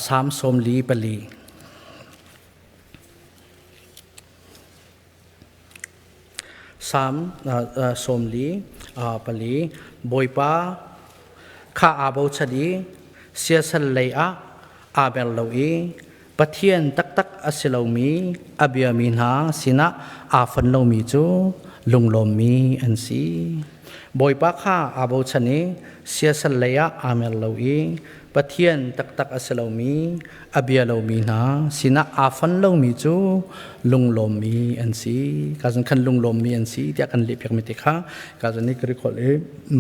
Salm 44. Salm 44. Bawipa kha aa bochan i siasal lei ah aa mer lo i Pathian taktak a si lomi a biami hna sinah aa fon lomi cu lunglawmmi an si. Bawipa kha aa bochan i siasal lei ah aa mer lo i Pathian taktak a si lomi a bia lomi hna sinah aa fon lomi cu lunglawmmi an si. Ka zun khan lunglawmmi an si tiah kan lehpiak mi te kha ka zun nih Greek holh i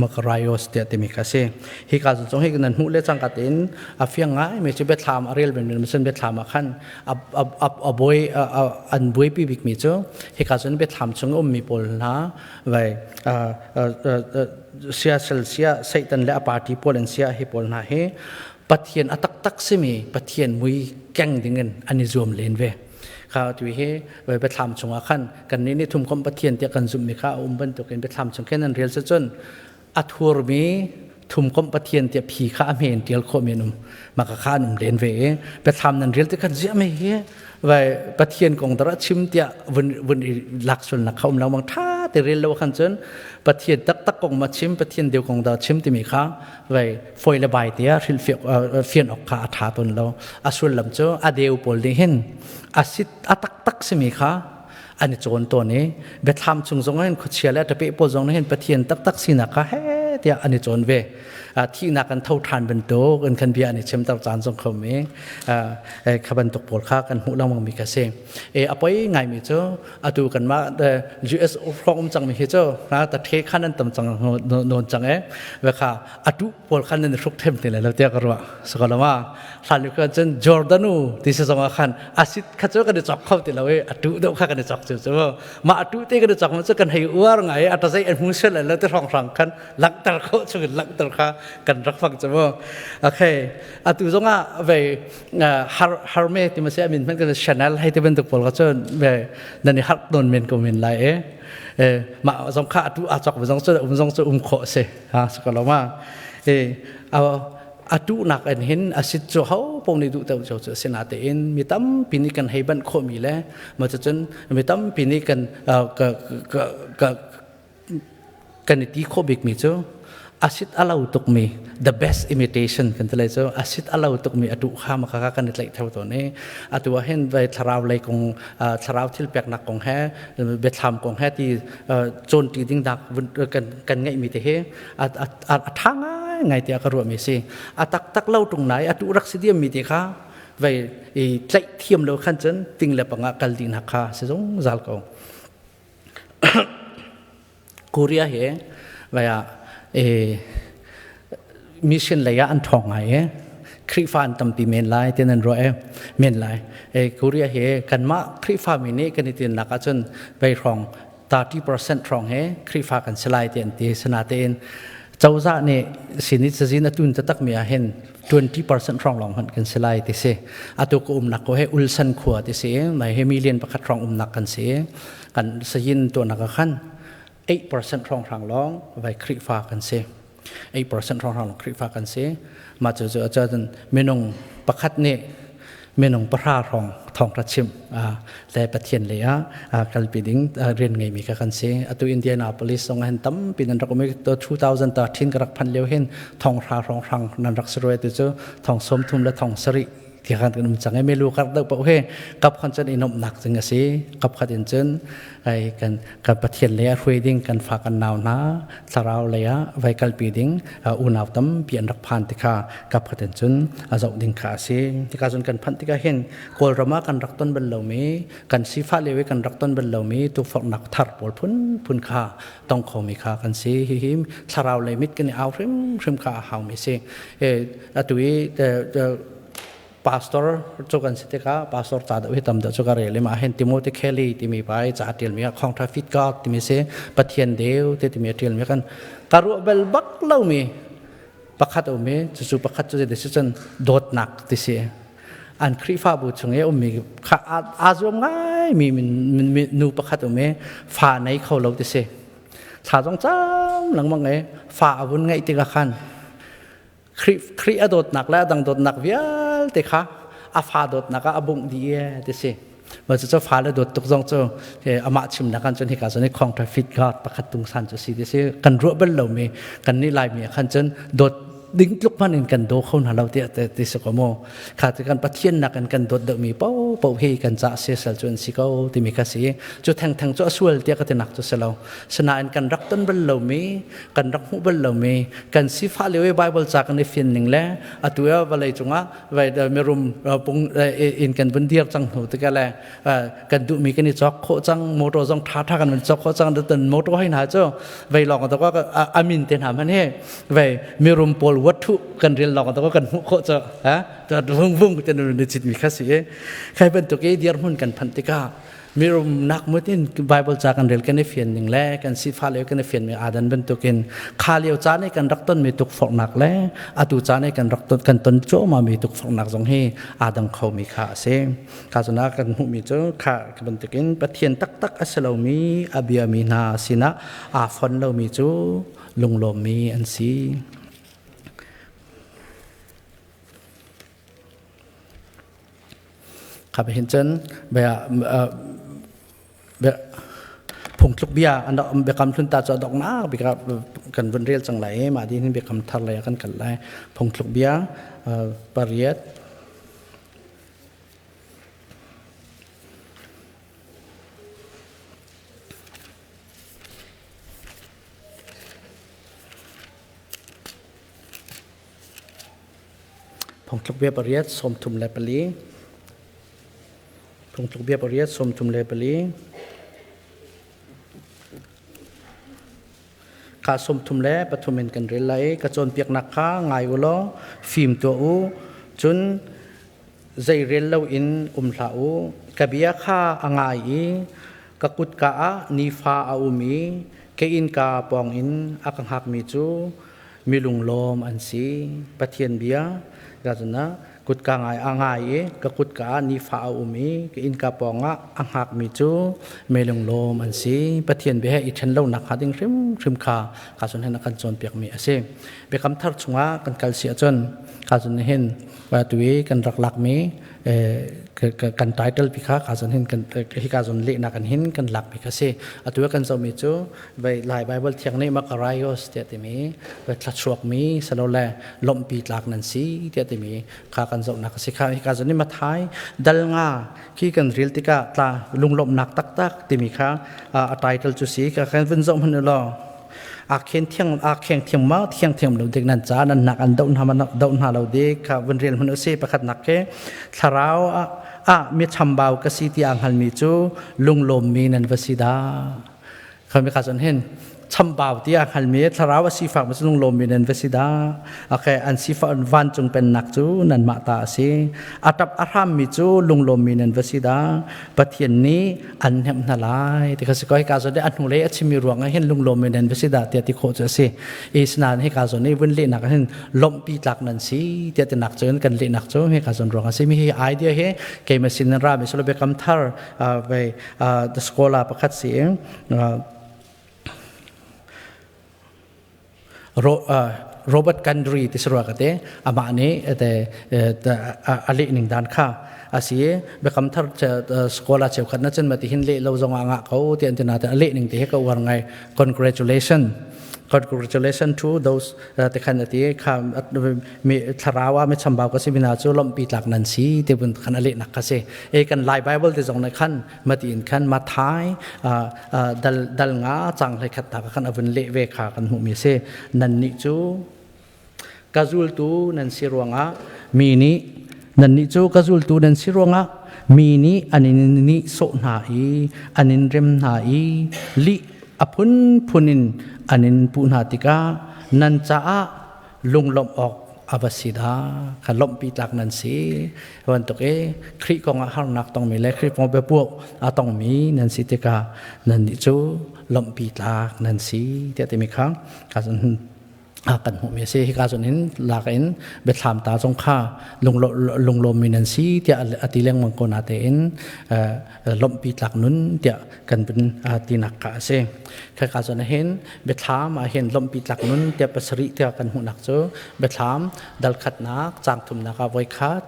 Makarios tiah timi kha si. Hi ka zun zong hi nan hmuh le cangka tein a fiang ngai mi cu biathlam a rel ben ben biathlam ah khan a buai an buaipi bik mi cu hi ka zun biathlam chung ummi pawl hna vai siasal sia Satan le a party pawl an sia hi pawl hna hi Pathian a taktak simi Pathian mui keng dingin an i zuam len ve. Kha tu hi vai biathlam chungah khan kan nih nih thumkomh Pathian tiah kan zumhmi kha a um bantukin biathlam chung khin an rel cun a thurmi thumkomh Pathian tiah phi kha a hmen tial khawh mi an um. Maka kha an um len ve i biathlam nan rel ti khan ziah me hi vai Pathian kong dara chim tiah vun vun i lak sulnak kha um lo mang tha te rel lo khan cun Pathian taktak kong ma chim, Pathian deu kong da chim timi kha vai foi le bai tia hril fian ok kha a tha ton lo. A sullam cu a deu pawl nih hin a sit a taktak simi kha an i cawn tawn i biathlam chung zong hin khuachia le tape pawl zong hin Pathian taktak sinak kha he tiah an i cawn ve. Thihnak an tho ṭhan bantuk in kan bia an i chimter caan zong kho mi kha bantuk pawl kha kan hmuh lengmang mi kha si. E a poi ngaimi cu atu kanmah US hrawng um cangmi hi cu na ta the khan an tam cang nawn cang e ve kha atu pawl khan nan hruk them te le lo tiah ka ruah sakalama hlan lu khan cun Jordanu ti se zong ah khan asit kha cu kan i chok kho ti lo e atu deuh kha kan i chok cu cu ma atu te kan i chok ma cu kan hei uar ngai ata zei an hmu sel lo te hrong hrang khan langhter kho chung in langhter kha. kan rak fang chu mu. Okay, atu zong ah ve har har me ti ma se amin man kan Chanel hei te bantuk pawl ka chun ve nan i har ton men ko men lai e. Ma zong kha atu a chok zong chu um zong chu um kho se ha so ma. E atu nak an hin asit chu ho pong ni du teu chu chu sina te in mi tampi ni kan hei ban kho mi le ma chu chun mi tampi ni kan ka ka ka kan ti kho bik mi chu asit alau tuk mi the best imitation kan tlai chu asit alau tuk mi atu kha ma kha kan tlai theu to ne atu hen vai thlarau lei kong thlarau thil pek nak kong he bethlam kong he ti chon ti ding dak kan kan ngai mi te he a tha ngai ngai tiah ka ruah mi si a taktak lo tung nai a tu rak si diam mi te kha vei i tlaih thiam lo khan cun ting le panga kal ding na kha si zungzal ko. Korea he vai ah e mission lei ah an ṭhawng ngai e, Khrihfa an tampi men lai ti nan ruah e men lai e. Korea he kanmah Khrihfa mi nih kan i tinnak ahcun vei hrawng 30% hrawng he Khrihfa kan si lai ti an ti. Sinatein cozah nih sini cazin a tun taktak mi ah hin 20% hrawng lawng hmanh kan si lai ti si. Atu ka umnak ko he Ulsan khua ti si, mai he million pakhat hrawng umnak kan si. Kan sayin tuahnak ah khan 8% hrawng hrang lawng vai Khrihfa kan si, 8% hrawng hrang lawng Khrihfa kan si. Mah cu cu minung pakhat nih minung pahra hrawng thawngṭha chim le Pathian lei ah kalpi ding rian ngeimi kha kan si. Atu Indianapolis zong hin tampi nan rak um i 2013 ka rak phanh lio hin thonghra hrawng hrang nan rak si roi, tu cu thong 30 le thong sarih ti khan kan um cang i melu kar deuh paoh he kap khan cun i nuamhnak cing a si. Kap khat in cun ai kan kan Pathian lei ah hruai ding kan fa kan nau hna thlarau lei ah vai kalpi ding unau tampi an rak phan ti kha kap khat in cun a zoh ding kha a si. Tika cun kan phanh tikah hin Kawlram ah kan rak ton bal lomi, kan sifah lio i kan rak ton bal lomi tukforhnak thar pawl phun phun kha tong khomi kha kan si. Hihi thlarau lei mit kan i au hrimhrim kha a haumi si. Atu i pastor cu kan si tikah pastor ca deuh hi tam deuh cu ka rel i mah hin Timothy Kelly timi pa i ca a ṭialmi ah Khawngṭha Fit God timi si, Pathian deu te timi a ṭialmi kan ka ruah bal bak lomi pakhat a um i cucu pakhat cu zei si cun dawtnak ti si. An Khrihfabu chung i ummi kha aa zuam ngaimi nu pakhat um i fa nei kho lo ti si. Thla zong cam lengmang i fa a vun ngeih tikah khan Khrih a dawtnak le a dang dawtnak vialte kha a fa dawtnak ah a bungh dih e ti si. Mah cu fale dawt tuk zong cu amah chimnak kan cun hika cun counterfeit God pakhat tung san cu si ti si. Kan ruah bal lomi kan nih Laimi ah khan cun dawt ding tluk hmanh in kan daw kho hna lo tiah ti si ko mu. Kha ti kan Pathian nak in kan dawt deuhmi paohpaoh hi kan ca siasal cu an si ko timi kha si. Cu thengtheng cu a sual tiah ka ti nak cu si lo. Sinain kan rak ton bal lomi, kan rak hmuh bal lomi, kan sifah lio i Bible ca kan i fian ning le atu i vawlei cungah mirum pung in kan vun dir cang hnu tikah le kan duhmi kan i cawk khawh cang, motor zong ṭha ṭha kan vun cawk khawh cang. Tan motor hei hna cu vei lawng to amin te hna man he vei mirum pawl wat thu kan rel lawng to kan hmuh khawh cu ha vung vung te nu chit mi kha si. Khai bantuk i dirhmun kan phanh tikah mirum nak mutin Bible ca kan rel kan i fian ning le kan sifa le kan i fian mi adan bantukin kha lio ca nih kan rak ton mi tukforhnak le atu ca nih kan rak ton kan ton cuahmah mi tukforhnak zong hi aa dang kho mi kha a si. Kha cuna kan hmuh mi cu kha bantukin Pathian taktak a si lomi a bia mi hna sinah aa fon lomi cu lunglawmmi an si. Kha hin cun bia phungtluk bia an biakam hlun ta cu a donghnak bik ah kan vun rel cang lai i mah din hin biakam thar lei ah kan kal lai. Phungtluk bia pariat. Phungtluk bia pariat 34. Phungtluk bia pariat 34. Kha 33 in kan rel lai. Ka cawnpiaknak kha ngai u law fim tuah u, cun zei rel loin um hlah u. Ka bia kha a ngai i ka kutka ah nifa a um i ka innka pawngin a ka hngakmi cu. Mi lunglawm an si. Pathian bia ka cun kutka ngai a ngai i ka kutka ah nifa a um i ka innka pawngah a hngakmi cu mi lunglawm an si. Pathian bia he i ṭhen lonak hnga ding hrimhrim kha ka cun hin a kan cawnpiakmi a si. Biakam thar chungah kan kal si ahcun ka cun hin tu i kan rak lakmi kan title pi kha ka zon hin kan hi ka zon lehnak kan hin kan lak mi kha si. Atu kan zohmi cu vai Lai Bible thiang nih Makarios tiah timi vai thlachuak mi salole lomhpi tlak nan si tiah timi kha kan zohnak a si. Kha hi ka zon ni Mathai dal nga khi kan rel tikah tla lunglawmhnak taktak timi kha a title cu si. Ka kan vun zoh hmanh law a khen thiang a kheng thiang ma thiang thiang lo dik nan ca nan nak an do hna ma do hna lo dik kha vun rel hmanh u si. Pakhat nak ke thlarau a mi chambau ka si ti a hngalmi cu lunglawmmi nan va si dah. Kha mi kha cun hin chambau ti a hngalmi thlarau a sifak ma lunglawmmi nan va si dah. Okay, an sifak vancung pennak cu nanmah ta a si. A tap a hrammi cu lunglawmmi nan va si dah. Pathian nih an hnemh hna lai ti kha si ko. Hika zawn i a hnulei a chimmi ruangah hin lunglawmmi nan va si dah tiah ti khawh cu a si. Isnain hika zawn i vun lehnak ah hin lawmhpi tlak nan si tiah tinak cun kan lehnak cu hika zawn ruang a si. Mi hi idea hi keimah sin in rami silo biakam thar vei the scholar pakhat si Robert Gundry ti sarua ka te amah nih te a leh ning dan kha a si. Biakam thar scholar cheukhat na cun ma ti hin leh lo zong ah ngah ko ti an ti na te a leh ning te he ka uar ngai. Congratulation, congratulation to those te khan ati kha mi thlarau ah mi chambau ka si mina cu lompi tlak nan si te bun khan a leh nak kha si e. Kan Lai Bible te zong ne khan matiin khan Mathai dal dal nga chang hlei khat ta khan avun leh ve kha kan hmuh mi si. Nan nih cu ka zultu nan si ruangah mi nih nan nih cu ka zultu nan si ruangah mi nih an in nih sawh hna i an in rem hna i lih a phunphun in an in puh hna tikah nan caah lunglawmh awk a va si dah. Kha lawmhpi tlak nan si bantuk i Khrih kong ah harnak tongmi le Khrih kong biapuak a tongmi nan si tikah nan nih cu lawmhpi tlak nan si tiah timi kha kan hmuhmi a si. Hika zawn in lak in biathlam ta zong kha lunglawmmi nan si tiah a ti lengmang ko natein lawmhpi tlak nun tiah kan vun tinak kha a si. Khaka zawn hin biathlam ah hin lawmhpi tlak nun tiah pasarih tiah kan hmuhnak cu biathlam dal khatnak caang thumnak ah voi khat.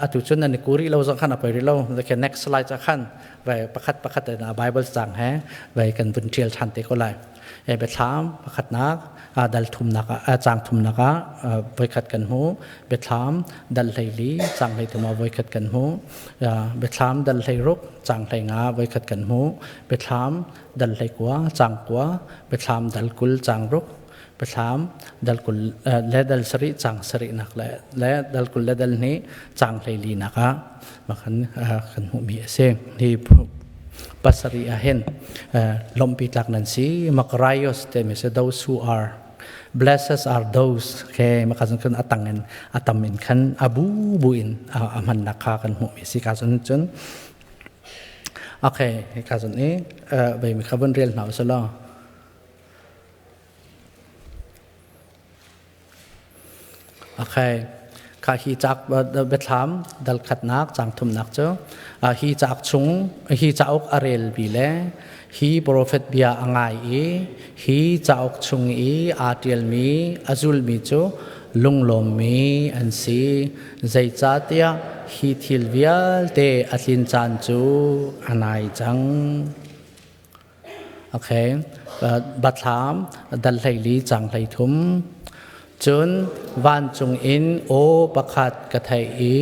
Atu cun nan i ku rih lo zong khan a poi rih lo. Next slide ah khan vai pakhat pakhat in Bible caang he vai kan vun ṭial ṭhan te ko lai. Biathlam pakhatnak dal thumnak ah caang thumnak ah voikhat kan hmu. Biathlam dal 14 caang 33 ah voikhat kan hmu. Biathlam dal 16 caang 15 voikhat kan hmu. Biathlam dal 19 caang 9. Biathlam dal 20 caang 6. Biathlam dal 20 le dal 7 caang sarihnak le dal 20 le dal 2 caang 14 nak ah makhan kan hmuhmi a si. Hi pasarih ah hin lawmhpi tlak nan si, Makarios te mi si, those who are blessed are those ke maka cun atang in atam in khan abu bu in a hmannak kha kan hmuhmi si ka cun cun. Okay, ka cun i vei mi kha vun rel hna usalaw. Okay. Kha hi cauk biathlam dal khatnak caang thumnak cu hi cauk chung hi cauk a relmi le hi profet bia a ngai i hi cauk chung i aa ṭialmi a zulmi cu lunglawmmi an si, zeicahtiah hi thil vialte a tlin caan cu a nai cang. Okay. Bathlam dal 14 caang 33. Cun vancung in aw pakhat ka theih i,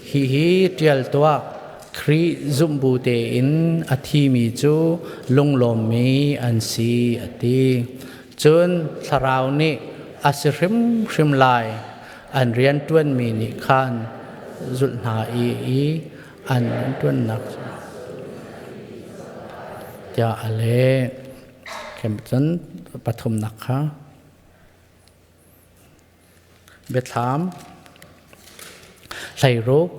"Hihi ṭial tuah: Khrih zumhbu tein a thimi cu lunglawmmi an si," a ti. Cun Thlarau nih, "A si hrimhrim lai. An rianṭuanmi nih khan zulh hna i an rianṭuannak," tiah a leh. Cun pathumnak kha biathlam 16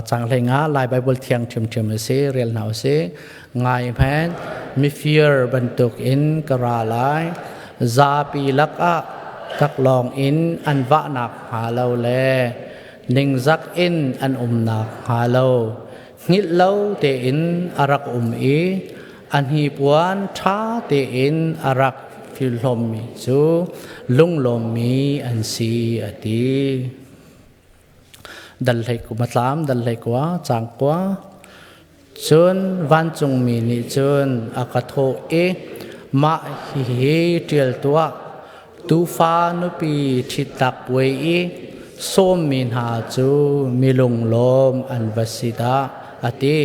caang 15 Lai Baibal Thiang ṭhiamṭhiam a si, rel hna usih. Ngai hmanh, mifir bantukin ka ra lai. Zapi lakah Taklawng in an vahnak hnga lo le ningzak in an umnak hnga lo hngilh lo tein a rak um i a hnipuan ṭha tein a rak filhlawmmi cu lunglawmmi an si a ti. Dal hlei matlam dal hlei kua cang kua cun vancungmi nih cun a ka thawh i mah hihi ṭial tuah tuufa nupi ṭhitnak puai i sawmmi hna cu mi lunglawm an va si dah a ti.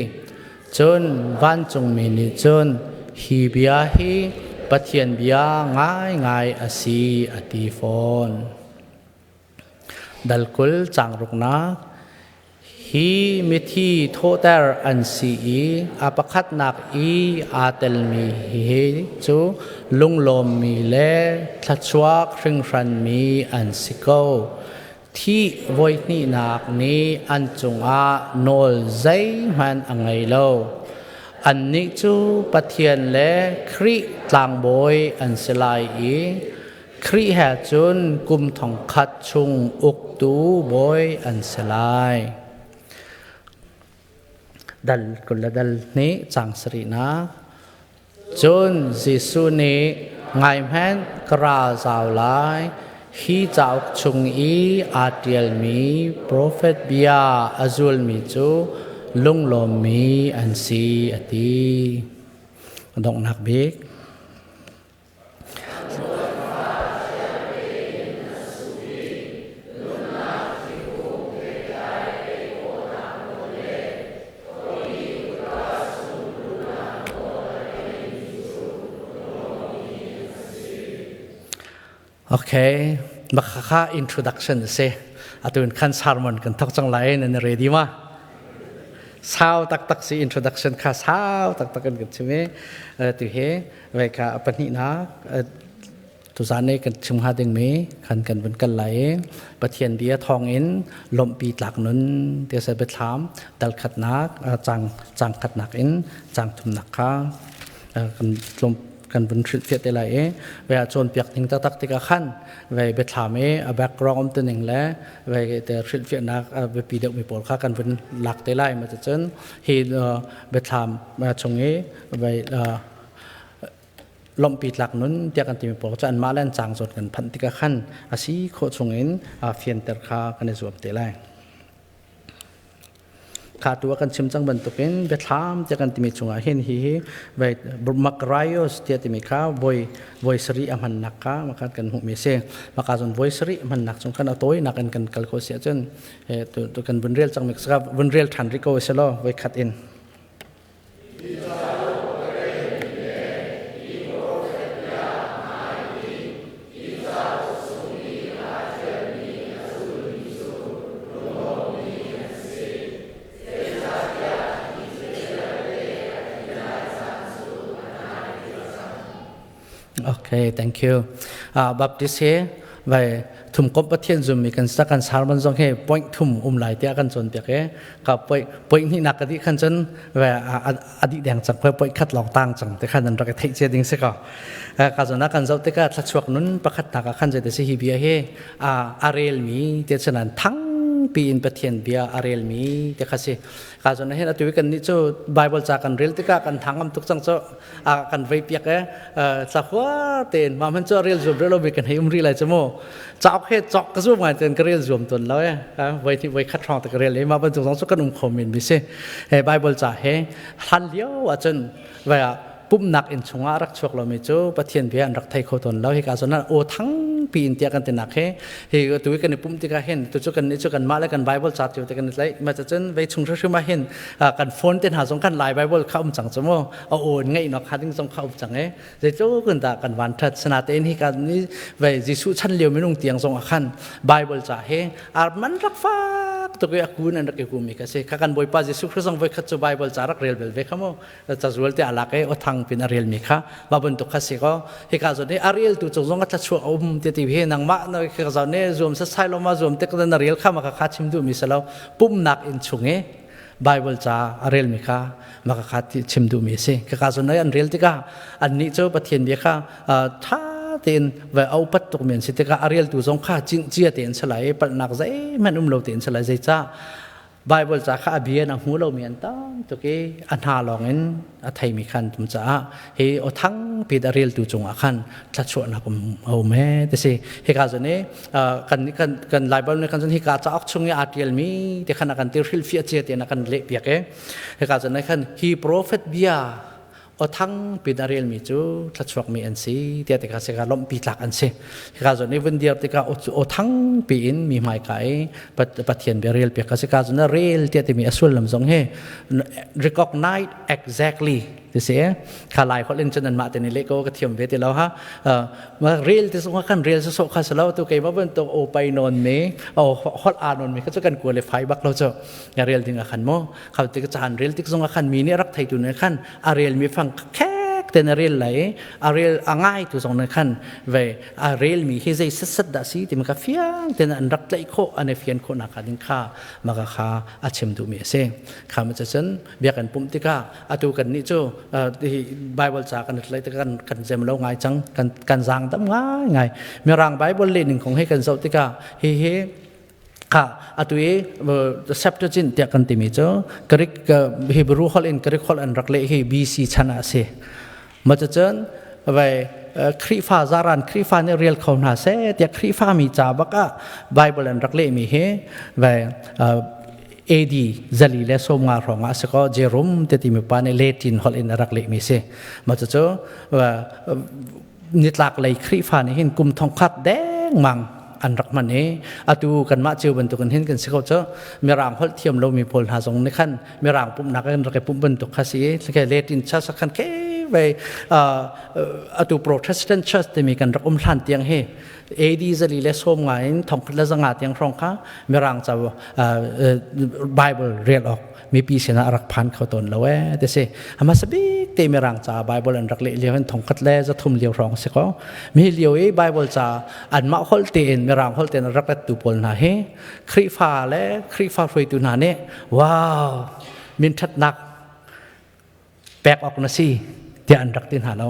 Cun vancungmi nih cun hi bia hi Pathian bia ngaingai a si a ti fawn. Dal 20 caang ruknak Hi mithi thawhter an si i a pakhatnak i aa telmi hi cu lunglawmmi le thluachuak hringhranmi an si ko. Thih voihnihnak nih an cungah nawl zeihmanh a ngei lo. Annih cu Pathian le Khrih tlangbawi an si lai i Khrih he cun kum thongkhat chung uktu bawi an si lai. Dal 20 le dal hnih cang sarihnak. Cun Jesuh nih ngaihmanh ka ra zau lai. Hi cauk chung i aa ṭialmi profet bia a zulmi cu lunglawmmi an si a ti. Donghnak bik. Okay, makha introduction a si. Atu in khan sermon kan thok cang lai nan ready ma? Sau taktak si introduction kha sau taktak in kan chim i tu hi Vei kha a pahnihnak tuzan i kan chim hnga dingmi khan kan vun kal lai i Pathian bia thawngin lawmhpi tlak nun ti a si biathlam dal khatnak cang cang khatnak in cang thumnak kha kan tlawm kan vun hrilhfiah te lai i vei ah cawnpiak ning taktak tikah khan vei biathlam i a background um tuning le vei te hrilhfiahnak biapi deuhmi pawl kha kan vun lak te lai ma cun hi biathlam chung i vei lawmhpi tlak nun tiah kan timi pawl cu anmah le an caang zawn kan phanh tikah khan a si khawh chungin fianter kha kan i zuam te lai. Kha tu ah kan chim cang bantukin biathlam tiah kan timi chungah hin hi hi vai makraios tiah timi kha voi voi sarih a hmannak kha maka kan hmuhmi a si. Maka cun voi sarih hmannak chung khan a tawinak in kan kal ko si ahcun tu kan vun rel cangmi vun rel ṭhan rih ko si law voi khat in. Okay, thank you. Baptist he vai thum kom Pathian zum mi kan sa kan sermon zong he point thum um lai tiah kan cawnpiak e ka point point hnih nak ka di khan cun ve adi deng chang khoi point khat long tang chang te khan an rak theih che ding se ka ka zona kan zau te ka thlachuak nun pakhat na ka khan je te si hi bia he a arel mi te chanan thang pi in Pathian bia arel mi te kha si ka zona hen atu kan ni chu Bible cha kan rel tikah kan thangam tuk chang cho a kan vei piak e cakhua tein ma man chu rel zuam rel lo mi kan hei um ri lai chu mu cauk he chok ka zuam ngai ten ka rel zuam ton lo e voi thi voi khat rong te ka rel e ma ban chung zong chu kan um kho min mi si he Bible cha he hlan lio ah cun vai ah pumnak in chungah rak chuak lomi cu Pathian bia an rak thei kho tawn lo. Hika zawn ah aw thang pi in tiah kan tinak he hi tu kan i pum tikah hin tu cu kan nih cu kan mah le kan Bible ca cio te kan i tlaih ma cun vei chung hrimhrim ah hin kan phone te hna zong kan Lai Bible kha um cang cu mu a aw ngeih nok kha ding zong kha um cang e zeitluk in dah kan van that sana tein hi kan ni vei Jesuh chan lio minung tiang zong ah khan Bible ca he ar man rak fak tuk i a kun an rak i kum mi ka si kha kan Bawipa Jesuh Christ zong voi khat cu Bible ca rak rel bel ve kha mu cazual te alak i othang pin a rel mi kha ma bantuk kha si ko hika zawn hi a rel tu cung zong a thlachuak a um ti ti hi nangmah na ka zawn ni zuam sa sai lo ma zuam te na rel kha ma kha chim duh mi si lo pumnak in chung i Bible ca a rel mi kha ma kha chim duh mi si ka ka zawn an rel tikah an nih cu Pathian bia kha tha tein va aupat tuk men si tikah a reltu zong kha chia tein salai palhnak zeihmanh um lo tein salai zeicah Bible ca kha a bia na hmu lomi an tam tuk i a hna lawng in a theimi khan tum caah hi aw thang pi a reltu cungah khan thlachuahnak um a um he ti si hika zon i kan kan kan Bible nih kan zon hika cauk chung i aa tialmi ti khan a kan ti hrilhfiah cia te na kan leh piak e hika zon khan hi prophet bia aw thang pin a relmi cu thluachuakmi an si tiah tikah sika lawmhpi tlak an si hika zawn i vun dir tikah aw thang piin mi hmaika i Pathian bia rel piak ka si ka zawn rel tiah timi a sullam zong hi recognize exactly ti si kha lai holh in cun anmah te nih leh ko ka thiam ve ti lo ha ma rel ti sung kan rel so kha salo tu keima bantuk o pai non me o holh a non me kha chu kan qualify bak lo chu ya rel ding a khan mo khau tik caan rel tik zong a khan mi nih rak theitu ne khan a rel mi fang khek ten a rel lai a rel a ngai tu zong ne khan ve a rel mi hi zei sat sat dah si ti ka fiang ten an rak tlaih khawh an i fian khawh nak ding kha maka kha a chim duh mi a si kha ma cun bia kan pumh tikah atu kan nih cu Bible ca kan tlai tikah kan kan zem lo ngai cang kan kan zang dam ngai ngai mirang Bible le ning kong he kan zoh tikah hi hi Kha atu i Septuagint tiah kan timi cu Greek Hebrew holh in Greek holh an rak leh hi BC chan ah a si. Ma cucun vai Khrihfa zaran Khrihfa nih rel kho hna seh tiah Khrihfa mi ca bak ah Bible an rak lehmi hi vai AD 450 hrawng ah a si ko Jerome te timi pa nih Latin holh in a rak lehmi si. Ma cucu nitlak lei Khrihfa nih hin kum thongkhat dengmang an rak hman i atu kanmah cio bantukin hin kan si ko cu mirang holh thiam lomi pawl hna zong nih khan mirang pumhnak in rak i pumh bantuk kha si i Latin church khan ke vei atu Protestant church timi kan rak um hlan tiang hi AD 450 in 1500 tiang hrawng kha mirang ca Bible rel awk mipi sinah a rak phan kho tawn lo ee ti si hmasa bik te mirang ca Bible an rak leh lio hin thongkhat le zathum lio hrawng si ko mi lio i Bible ca anmah holh tein mirang holh tein rak lettu pawl hna hi Khrihfa le Khrihfa hruaitu hna nih wow min ṭhatnak pek awk na si tiah an rak ti hna lo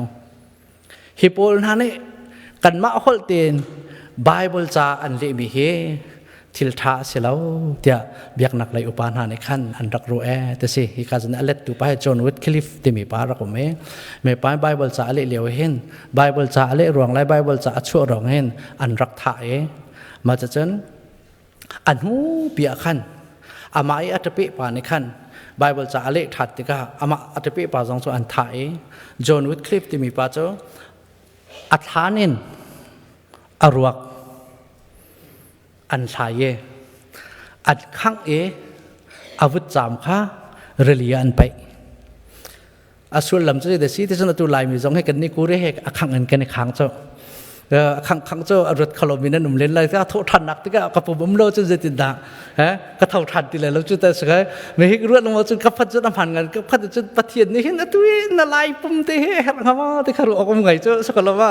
hi pawl hna nih kanmah holh tein Bible ca an lehmi hi thil ṭha a si lo tiah biaknak lei upa hna nih khan an rak ruah ee ti si hi ka zan a lettu pa hi John Wycliffe timi pa rak um i me pa Bible ca a leh lio hin Bible ca a leh ruang lai Bible ca a chuah ruang hin an rak thah i mah cun a hnu pi ah khan amah i a ṭape pa nih khan Bible ca a leh ṭhat tikah amah a ṭape pa zong cu an thah i John Wycliffe timi pa cu a thlan in a ruak an thlai i an khangh i a vutcaam kha rili ah an paih. A sullam cu zeidah si ti cun atu Laimi zong hi kan ni kuri he a khangh in kan i khang cu. A khangh khangh cu a ruat khalo mi nan um len lai ka thawh ṭhan nak tikah ka pum um lo cun zeitin dah he ka tho ṭhan ti lai lo cu ta si kai me hi ruat lo cun ka phat cun a hman ngan ka phat cun Pathian nih hin atu i na lai pum te he herh hnga ma ti kha ruah um ngai cu sakalo ma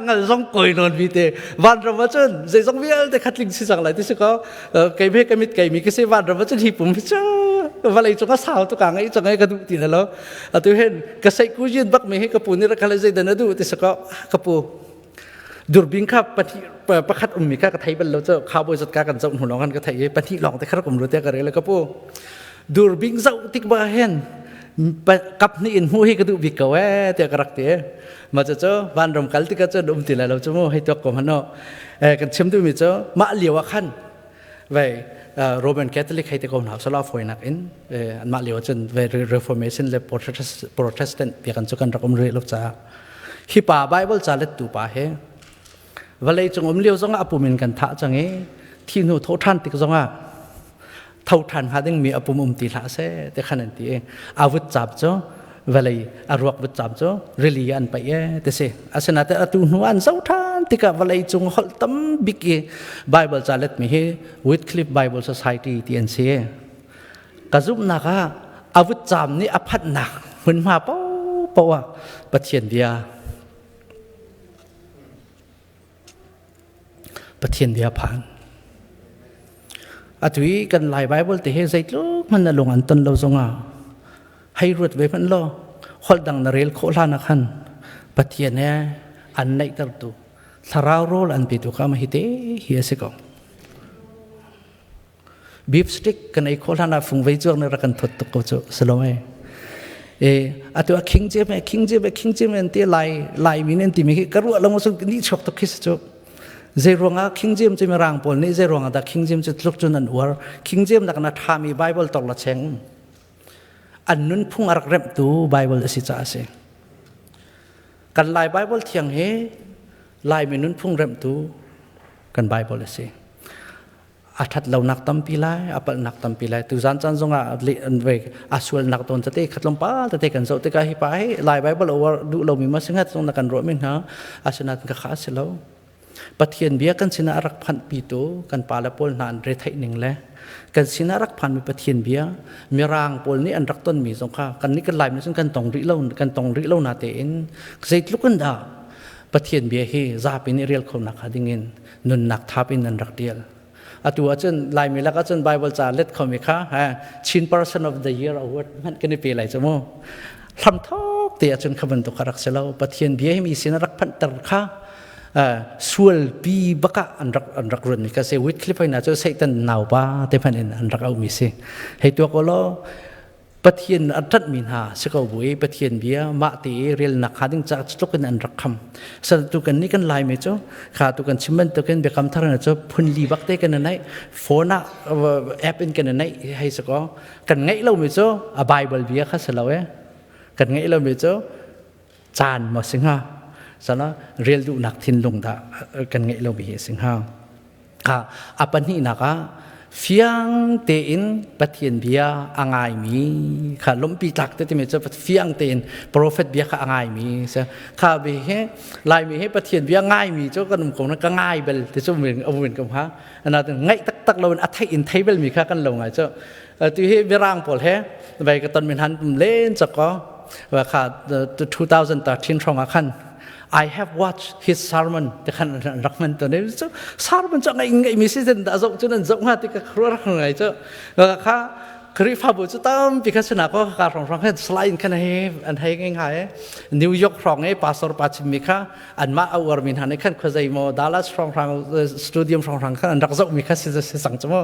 ngal zong koi non vi te vanram ah cun zeizong vialte kha tling si cang lai ti si ko kei me ka mit kei mi ka si vanram ah cun hi pum hi cu vawlei cung a sau tu ka ngai cang ka duh ti lo atu hin ka sei ku jin bak mi hi ka pu ni rakhala zeidan a duh ti si ko ka pu durbing kha pahnih pakhat ummi kha ka thei bal lo cu cowboy zat ka kan zoh hnu lawng kan ka thei i pahnih lawng te kha rak um ru te ka rel ka pu durbing zoh tik ba hen kap hnih in hmuh hi ka duh bik ko ee tiah ka rak ti mah cu vanram kal tikah cun um ti lai lo cu mu hei tuak ko hmanh kan chim duhmi cu mah lio ah khan vei Roman Catholic hei te ko hna sala foinak in anmah lio cun ve Reformation le Protestant biakan cu kan rak um rih lo caah hi pa Bible ca lettu pa he vawlei cung um lio zongah a pum in kan thah cang i thi hnu tho ṭhan tik zongah tho ṭhan hnga dingmi a pum um ti hlah seh ti khan an ti i a vut caap cu vawlei a ruak vut caap cu rili an paih e ti si asinain atu hnu an zoh ṭhan tikah vawlei cung holh tam bik i Bible ca letmi hi Wycliffe Bible Society ti an si ka zumhnak ah a vut caam nih a phanhnak hmunhma paohpaoh ah Pathian bia Pathian bia phan. Atu i kan Lai Bible te hi zeitluk hmanh na lung an ton lo zongah hei ruat ve hmanh law holh dang na rel khawh hlan ah khan Pathian he An neihtertu thlarau rawl an petu kha mah hi te hi a si ko. Beef stick kan ei khawh hlan ah fungvei cuak nih rak kan thawt tuk ko cu salome. E atu a King James King James King James an ti Lai Lai min an timi khi ka ruah lo cu ni chuak tuk khi si cu. Zei ruangah King James cu mirang pawl nih zei ruangah dah King James cu tluk cun an uar? King James nak na ṭhami Bible tor la cheng. An nunphung a rak remhtu Bible a si caah a si. Kan Lai Bible thiang hi Laimi nunphung remhtu kan Bible a si. A ṭhat lonak tampi lai, a palhnak tampi lai. Tuzan caan zongah a sualnak tawn tete khat tlawmpal tete kan zoh tikah hi pa hi Lai Bible a uar duh lomi ma si hngat zong na kan ruah mi hna. Asinain ka kha a si lo. Pathian bia kan sinah a rak phanhpitu kan pale pawl hna an retheih ning le kan sinah rak phanmi Pathian bia Mirang pawl nih an rak tonmi zong kha kan nih kan Laimi cun kan tong rih lo kan tong rih lo na tein zeitluk in dah Pathian bia hi zapi nih rel kho nak hnga dingin nunnak thap in an rak tial. Atu ahcun Laimi lak ahcun Bible ca let khomi kha Chin Person of the Year award hmanh kan i pe lai cu mu. Hramthok te ahcun kha bantuk kha rak si lo. Pathian bia hi mi sin a rak phanhter kha sualpi baka an rak run mi kha si. Wycliffe na cu Satan naupa te hmanh in an rak auh mi si. Hei tuak law Pathian a ṭanh mi hna si ko bu i Pathian bia mah te i relnak hnga ding caah tluk in an rak kham. Sal tu kan nih kan Laimi cu kha tu kan chim bantukin biakam thar na cu phun li bak te kan neih, phone ah app in kan neih hei si ko. Kan ngeih lomi cu a Bible bia kha si lo e. Kan ngeih lomi cu caan maw si hnga, sana rel duhnak thinlung dah kan ngeih lomi hi a si hnga. Kha a pahnihnak ah fiang tein Pathian bia a ngaimi kha lawmhpi tlak te timi cu fiang tein prophet bia kha a ngaimi kha bi he Laimi he Pathian bia ngaimi cu kan um ko na ka ngai bel ti cu min amun ko ha ana ngaih taktak lo in a thei in thei bel mi kha kan lo ngai cu tu hi mirang pawl he vai ka ton min han len chak ko kha 2013 hrawng ah khan I have watched his sermon te khan rak man to ne cu sermon cu ngai ngai mi si zen da zoh cu nan zoh nga ti ka khru rak ngai cu kha Khrihfabu cu tampi kha sina ko ka rong rong he slide khan he an hei ngai ngai New York rong e pastor pa chimmi kha anmah a uarmi hna nih khan khuazei maw Dallas hrawnghrang studium hrawnghrang khan an rak zohmi kha si si cang cu mu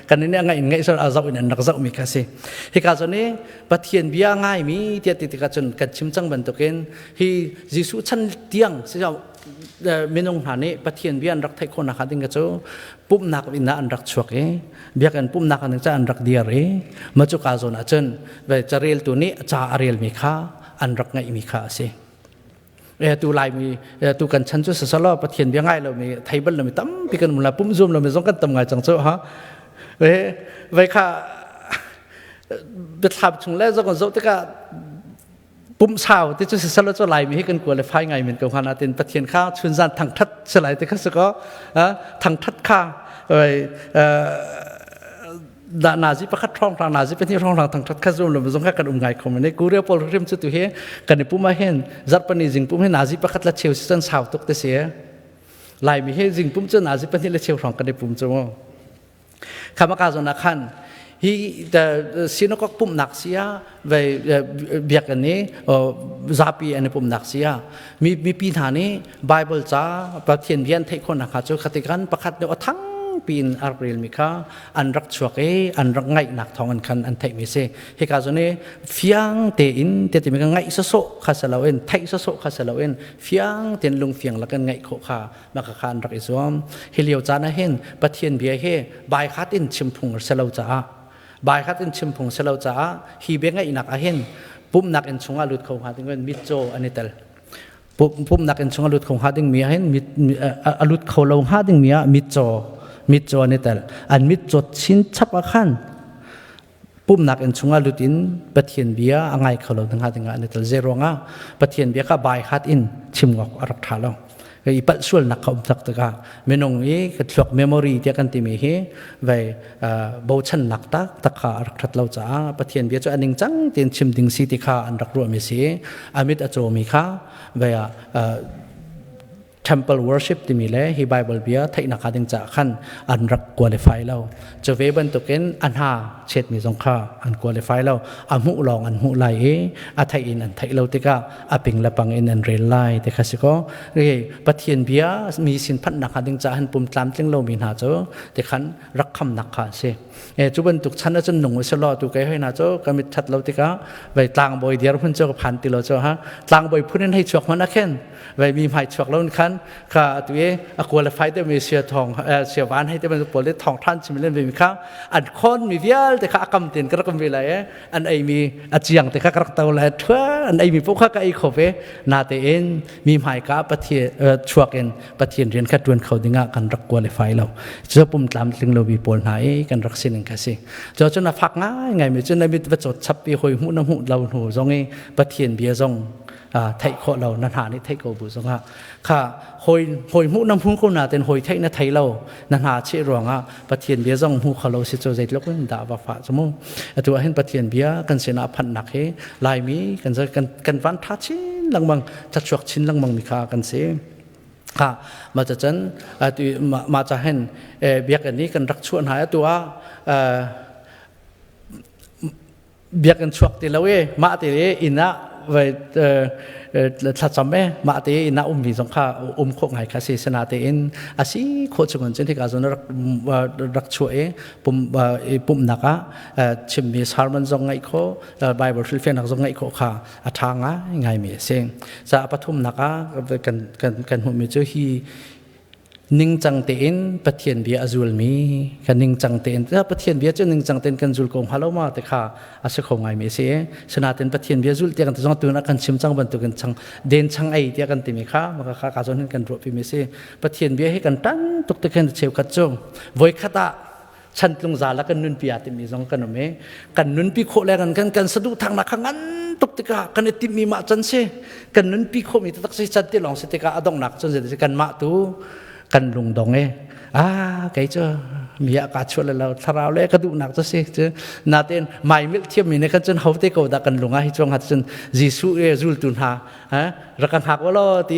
kan nih ngai in ngaih a zoh in an rak zohmi kha si hika zawn i Pathian bia ngaimi tiah ti tikah cun kan chim cang bantukin hi Jesuh chan tiang si minung hna nih Pathian bia an rak theih khawhnak hnga ding cu pumhnak inn ah an rak chuak i biakinn pumhnak an an rak dir i mah cu ka zawn ah cun careltu nih ca a relmi kha an rak ngaihmi kha a si. Tu Laimi tu kan chan cu sasalo Pathian bia ngai lomi thei bal lomi tampi kan um la, pum zum lomi zong kan tam ngai cang cu ha. Ve kha biathlam chung le zong zoh tikah pumsau ti cu sisalo cu Laimi hi kan qualify ngai men ko hnga natin Pathian kha chunzan thangthat salai ti kha si ko thangthat kha da nazi pakhat hrong hrang nazi pahnih hrong hrang thangthat kha zum lo zong kha kan um ngai kho men Korea pawl hrim cu tu hi kan i pum ah hin zarhpani zing pum hi nazi pakhat la cheu si cun sau tuk te si Laimi hi zing pum cu nazi pahnih le cheu hrong kan i pum cu mu. Khamaka zawn ah khan hi synagogue pumhnak si ah ve biakinn i zapi an i pumhnak si ah mipi hna nih Bible ca Pathian bia an theih khawhnak kha cu khatikan pakhat nih aw thang piin a rak relmi kha an rak chuak i an rak ngaihnak thawng in khan an theihmi si. Hika zawn i fiang tein te timi ka ngaih sawsawh kha si loin theih sawsawh kha si loin fiang tein lungfiang lakin ngaih khawh kha maka kha an rak i zuam. Hi lio caan ah hin Pathian bia hi baikhat in chim phung a si lo caah baikhat in chim phung si lo caah hi bia ngaihnak ah hin pumhnak inn chungah lut kho hnga ding in mitcaw an i tel. Pumhnak inn chungah lut kho hnga ding mi ah hin mit a lut kho lo hnga ding mi ah mitcaw an i tel. An mitcawt chin chap ah khan pumhnak inn chungah lut in Pathian bia a ngai kho lo hnga dingah an i tel. Zei ruangah Pathian bia kha baikhat in chim awk a rak ṭha lo. I palh sualnak kha um tak tikah minung i ka thluak memory tiah kan timi hi vei bochannak tak tak kha a rak ṭhat lo caah Pathian bia cu a ningcang tein chim ding si ti kha an rak ruahmi si. A mit a cawmi kha vei ah. Temple worship timi le hi Bible bia theihnak hnga ding caah khan an rak qualify lo. Cu ve bantukin a hna chetmi zong kha an qualify lo. A hmuh lawng an hmuh lai i a theih in an theih lo tikah a ping le pang in an rel lai ti kha si kaw Pathian bia mi sin phanhnak hnga ding caah han pum tlamtling lomi hna cu tikhan rak khamnak kha a si. E cu bantuk chan ahcun nung usih law tu kei hoi hna cu ka mit that lo tikah vei tlangbawi dir hun cu ka phan ti lo cu ha tlangbawi phun in hei chuak hmanh ah khin vei mi hmai chuak lo khan kha atu i a qualify te mi sia thong sia van hei te bantuk pawl thong than chim len ve mi kha an khon mi vialte kha akam tin ka rak ve lai e an ei mi a chiang te kha ka rak to lai thua an ei mi po kha ka ei kho ve na te in mi hmai ka pathian chuak in Pathian rian kha ṭuan kho dingah kan rak qualify lo. Cu pum tlamtling lomi pawl hna i kan rak sining kha si. Cu cun a fak ngaingai mi cu na mit va cawt chap i hawi hmuh na hmuh lo hnu zong i Pathian bia zong theih khawh lo na hna nih theih ko bu zongah kha hawi hawi hmuh na hmu ko na ten hawi theih na thei lo na hna cheh ruangah Pathian bia zong hmu kho lo si cu zeitluk in dah va fah cu mu. Atu ah hin Pathian bia kan sinah phanhnak hi Laimi kan kan kan van tha chin lengmang thlachuak chin lengmang mi kha kan si. Ha ma ca cun ma ca hen biakinn i kan rak chuah hna atu ah biakinn chuak ti lo i mah te inn ah vai thlacam e mah te inn ah ummi zong kha um khawh ngai kha si sana te in a si khawh chung cun hika zon rak rak chuah i pum pumnak ah chimmi sermon zong ngaih khawh Bible hrilhfiahnak zong ngaih khawh kha a ṭha ngaingaimi a si. Ca pathumnak ah kan, kan, kan hmuhmi cu hi ningcang tein Pathian bia a zulmi kan ningcang tein Pathian bia cu ningcang tein kan zul ko hnga lo ma ti kha a si kho ngaimi a si. Sinain Pathian bia zul tiah kan ti zong tun ah kan chim cang bantukin chang den chang ei tiah kan timi kha maka kha ka zawn hin kan ruahpimi a si. Pathian bia hi kan tan tuk te khin cheukhat cu voikhat ah chantlung za la kan nunpi a timi zong kan um i kan nunpi khawh le kan kan kan saduhthaknak kha ngan tuk tikah kan i timhmi mah can si kan nunpi khawhmi taktak si can ti lawng si tikah a donghnak cun si kan mah tu kan lungdong e ah kei cu mi ah ka chuah le lo thlarau le ka duhnak cu si cu natein mai milh thiam mi ne kan cun ho te ko dah kan lung ah hi chuang hat cun Jesuh e zultu hna rak kan hak lo ti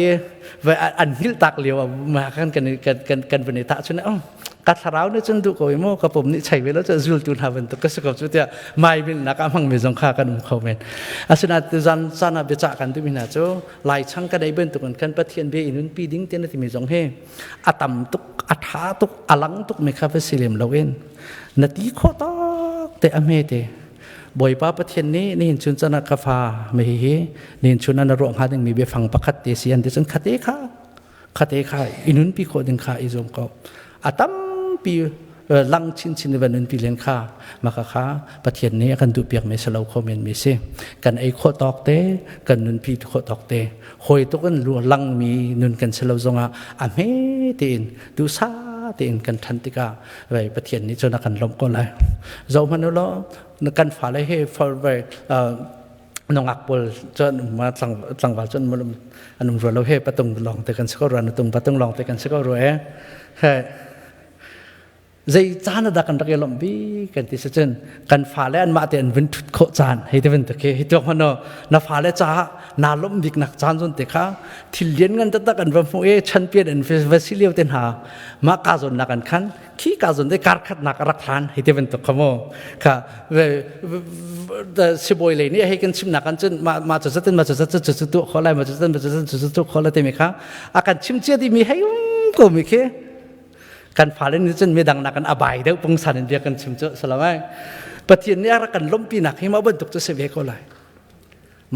an hngilh tak lio ma kan kan kan kan kan van i tah cun ka thlarau nih cun duh ko i mu ka pum nih chei ve lo cu zultu hna bantuk ka si ko cu tiah mai nak a hmangmi zong kha kan um kho men asinain tuzan caan ah biacah kan duhmi hna cu lai chang kan ei bantuk in kan Pathian bia in pi ding te na timi zong hi a tam tuk a tha tuk a lang tuk mi kha va si lem lo in na ti khawh tak te a hme te Bawipa Pathian nih nihin chun chan ah ka fa me hi nihin chun ah na ruah hnga ding mi biafang pakhat te si an ti cun khate kha khate kha i nunpi khawh ding kha i zuam ko a tampi lang chinchin va nunpi len kha maka kha Pathian nih a kan duhpiak mi si lo kho men mi si kan ei khawh tawk te kan nunpi khawh tawk te hawi tuk in lang mi nun kan si lo zongah a hme tein duhsah tein kan ṭhan tikah vai Pathian nih cun a kan lawmh ko lai zoh hmanh u law kan fale he for vai nungak pawl cun ma tlangval cun an um rua lo he patung lawng te kan si ko rua na tung patung lawng te kan si ko rua e he zei caan dah kan rak i lawmh bi kan ti si cun kan fale an mah te an vun thut khawh caan hei te vun te khi hi tuak hmano na fale caah naa lawmh bik nak caan zon te kha thil lian ngan taktak an va hmu i chanpian an va si lio te hna mah ka zawn nak an khan khi ka zawn te kar khat nak rak hlan hei te bantuk kha mu kha sibawi lei nih hei kan chim nak an cun ma ma cu zatin ma cu zat cu cu tu kho lai ma cu zatin ma cu zat cu tu kho lai te mi kha a kan chim cia di mi hei um ko mi khi kan fale nih cun midang nak kan abai deuh pungsan in bia kan chim cu salamai Pathian nih a rak kan lawmhpi nak hi ma bantuk cu si ve ko lai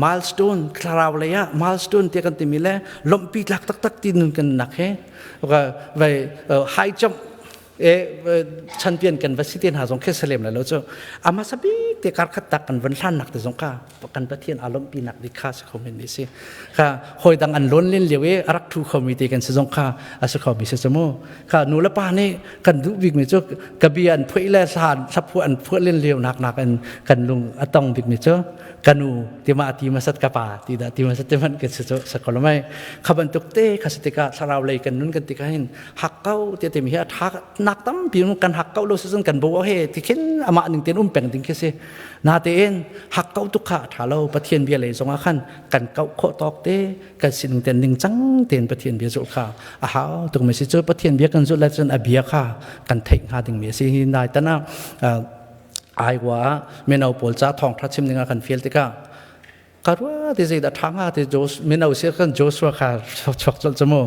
Milestone thlarau lei ah milestone tiah kan timi le lawmhpi tlak taktak ti nun kan nak he vai high jump e champion kan va si te hna zong khi salem la lo cu ama sabik te kar khat tak kan van hlan nak te zong ka kan pathian a lawmhpi nak di kha si kho men mi si kha hoi dang an lon len lio e arak thu kho mi te kan si zong kha a si kho mi si chu mu kha nu le pa nih kan duh bik mi cu ka bia an phuih le hlan thlaphu an phuah len lio nak nak in kan lung a tong bik mi cu kanu tima ti masat ka pa ti dah ti masat te man ke chu sakolomai kha bantuk te kha sitika thlarau lei kan nun kan tika hin hakkau te te mi hi a tha nak tampi kan hak ko lo si cun kan bo he ti khin amah ning ten um peng ding khi si. Na tein hak ko tuk kha tha lo. Pathian bia lei zong ah khan kan kau khawh tawk te kan sining ten ning cang ten Pathian bia zulh kha a hau tuk mi si. Cu Pathian bia kan zulh le cun a bia kha kan theih hnga ding mi si. Hi nai tan ah aiwa mino pawl ca thawng tha chim ding ah kan fial tikah ka rua ti zei dah ṭha hnga ti mino si kan Joshua kha chuak colh cu mu.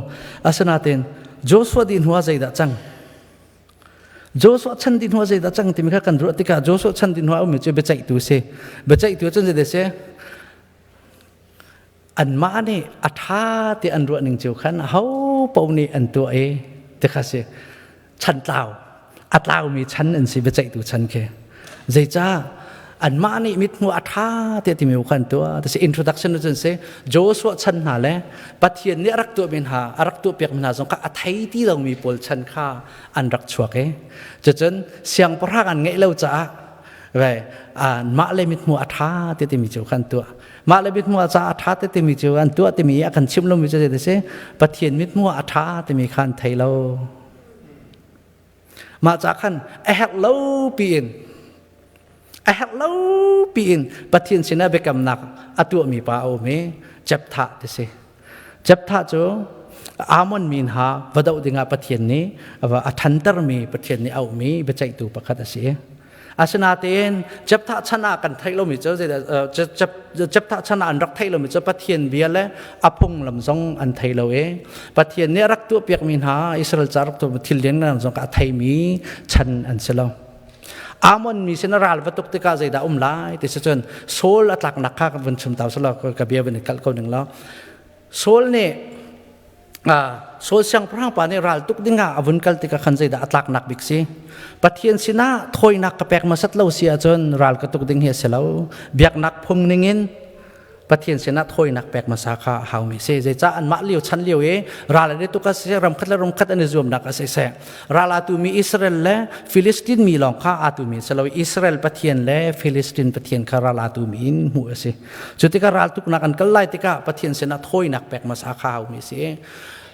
Asinain Joshua din hnu ah zeidah cang, Joshua chan din hnu ah zeidah cang timi kha kan ruah tikah, Joshua chan din hnu ah ummi cu biaceihtu si. Biaceihtu cun zei si, anmah nih a ṭha ti an ruah ning cio khan ho paoh nih an tuah i ti kha si. Chan tlau a tlaumi chan an si biaceihtu chan khi. Zeicah anmah nih mithmuh a ṭha tiah timi khan tuah ti si. Introduction cun si, Joshua chan hna le Pathian nih a rak tuahmi hna, a rak tuahpiakmi hna zong kha a thei ti lomi pawl chan kha an rak chuak i cucun siangpahrang an ngeih lo caah ve mah le mithmuh a ṭha ti timi cu khan tuah. Mah le mithmuh a ca a ṭha ti timi cu an tuah timi a kan chimh lomi cu zei si, Pathian mithmuh a ṭha timi kha an thei lo. Mah ca khan a herh lo piin, a herh lo piin Pathian sinah biakamnak a tuahmi pa a um i Jephthah ti si. Jephthah cu Ammon mi hna va doh dingah Pathian nih a ṭhantermi, Pathian nih a auhmi biaceihtu pakhat a si. Asinain Jephthah chan ah kan theih lomi cu, Jephthah chan ah an rak theih lomi cu Pathian bia le a phunglam zong an thei lo i Pathian nih a rak tuahpiakmi hna, Israel ca rak tuahmi thil lianngan zong a theimi chan an si lo. Ammon mi sin ral va tuk tikah zeidah um lai ti si cun Saul a tlaknak kha vun chim ta selaw ka bia vun i kalh ko ning law, Saul nih, Saul siangpahrang pa nih ral tuk dingah a vun kal tikah khan zeidah a tlaknak bik si? Pathian sinah thawinak ka pek hmasat lo si ahcun ral ka tuk ding hi a si lo. Biaknak phung ningin Pathian sinah thawinak pek hmasa kha a haumi si. Zeicah anmah lio chan lio i ral an i tuk a si, ram khat le ram khat an i zuamnak a si seh, ral aa tumi Israel le Filistin mi lawng kha aa tumi si lo. Israel Pathian le Filistin Pathian kha ral aa tumi in hmuh a si. Cu tikah ral tuknak an kal lai tikah Pathian sinah thawinak pek hmasa kha haumi si.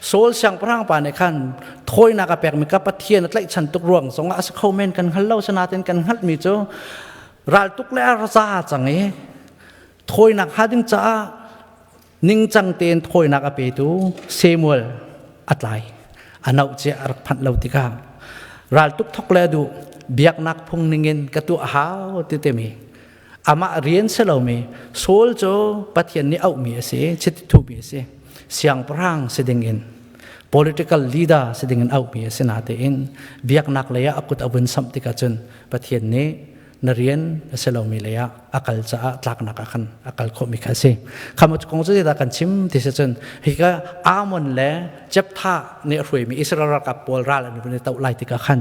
Saul siangpahrang pa nih khan thawinak a pekmi kha Pathian a tlaihchan tuk ruang zongah a si kho men, kan hngal lo. Sinain kan hngalhmi cu ral tuk le a za cang i thawinak hnga ding caah ningcang tein thawinak a petu Samuel a tlai, a nauh cia a rak phanh lo tikah ral tuk thok le duh biaknak phung ningin ka tuah hau ti timi amah rian si lomi. Saul cu Pathian nih auhmi a si, chiti thuhmi a si, siangpahrang si ding in, political leader si ding in auhmi a si. Natein biaknak lei ah a kut a vun samh tikah cun Pathian nih na rian a si lomi lei ah a kal caah tlaknak ah khan a kal khawhmi kha a si. Kha kong cu zeidah kan chim ti si cun, hika Ammon le Jephthah nih a hruaimi Israel ralkap pawl ral an vun i toh lai tikah khan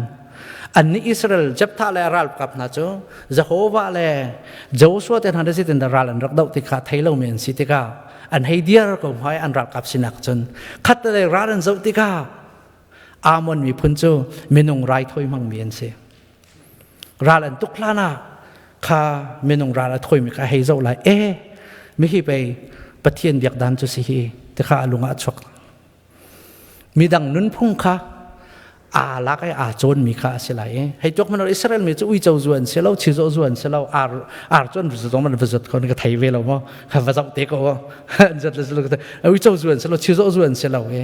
annih Israel, Jephthah le ralkap hna cu Jehovah le Joshua te hna zeitin dah ral an rak doh ti kha thei lomi an si tikah an hei diar ko hmai an ralkap sinak cun khat le ral an zoh tikah Ammon miphun cu minung raithawi hmangmi an si. Ral an tuk hlan ah kha minung ral a thawimi kha hei zoh lai e, mihi pei Pathian biak dan cu si hi ti kha a lung ah a chuak. Midang nunphung kha aa lak i aa cawnmi kha a si lai i hei tuak man. Israel mi cu uico zu an si lo, chizo zu an si lo, ar ar cu an zong man va zut ko ka thei ve lo maw kha va zoh te ko an zat le uico zu an si lo, chizo zu an si lo i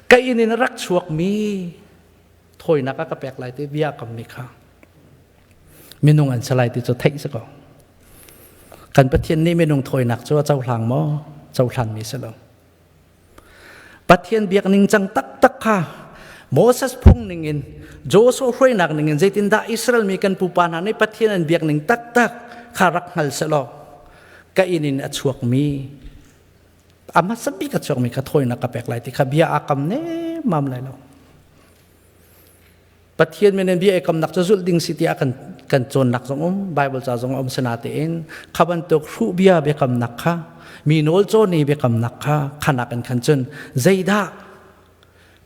ka inn in rak chuak mi thawinak a ka pek lai ti bia kammi kha minung an si lai ti cu theih si ko. Kan Pathian nih minung thawinak cu a cohlang maw? Cohlan mi si lo. Pathian biak ning cang taktak kha Moses phung ning in, Joshua hruainak ning in zeitindah Israel mi kan pupa hna nih Pathian an biak ning taktak kha rak hngal selaw, ka inn in a chuakmi, a hmasa bik a chuakmi kha thawinak ka pek lai ti kha bia aa kam nemmam lai lo. Pathian men in bia i kamnak cu zulh ding si tiah kan cawnnak zong um, Bible ca zong um. Sinatein kha bantuk hruh bia biakamnak kha, mi nawl cawn i biakamnak kha khanak in khan cun zeidah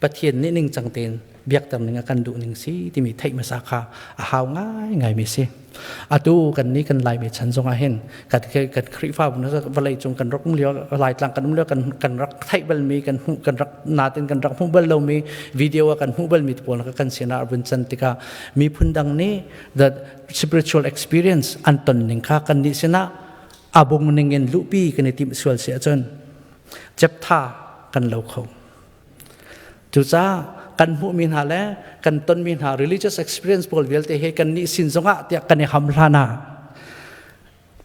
Pathian nih ningcang tein Biakter ning a kan duh ning si timi theih hmasa kha a hau ngaingai mi si. Atu kan ni kan Laimi chan zong ah hin kan kan Khrihfabu na vawlei cung kan rak um lio, Laitlang kan um lio, kan rak theih balmi, kan hmuh, kan rak natin kan rak hmuh bal lomi video ah kan hmuh balmi pawl kan sinah vun can tikah miphun dang nih the spiritual experience an ton ning kha kan nih sinah abung ning in luhpi kan i timh sual si ahcun ceptha kan lo kho. Cucaah kan hmuhmi hna le kan tonmi hna religious experience pawl vialte he kan nih sin zongah tiah kan i ham hlan ah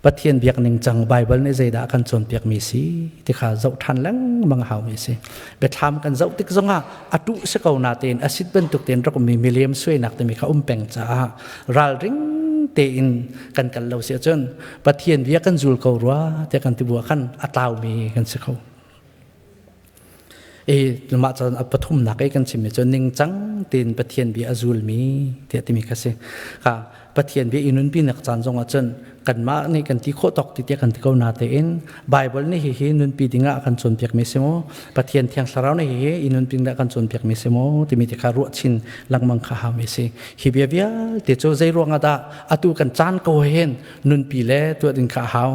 Pathian biak ning cang Bible nih zeidah kan cawnpiakmi si ti kha zoh ṭhan lengmang a haumi si. Biathlam kan zoh tik zongah a tuh si ko na tein a sit bantuk tein rak ummi miliam suainak timi kha um peng caah ralring tein kan kal lo si ahcun Pathian bia kan zul ko rua tiah kan ti bu ah khan a tlaumi kan si kho. E mah cun a pathumnak i kan chimmi cu ningcang tein Pathian bia a zulmi tiah timi kha si. Ka Pathian bia i nunpi nak caan zong ah cun kanmah nih kan ti khawh tawk ti tiah kan ti ko na tein Bible nih hihi nunpi dingah a kan cawnpiakmi si maw, Pathian Thiang Thlarau nih hihi i nunpi dingah a kan cawnpiakmi si maw timi ti kha ruah chin lengmang kha haumi si. Hi bia vialte cu zei ruangah dah atu kan caan ko hin nunpi le tuah ding kha a hau.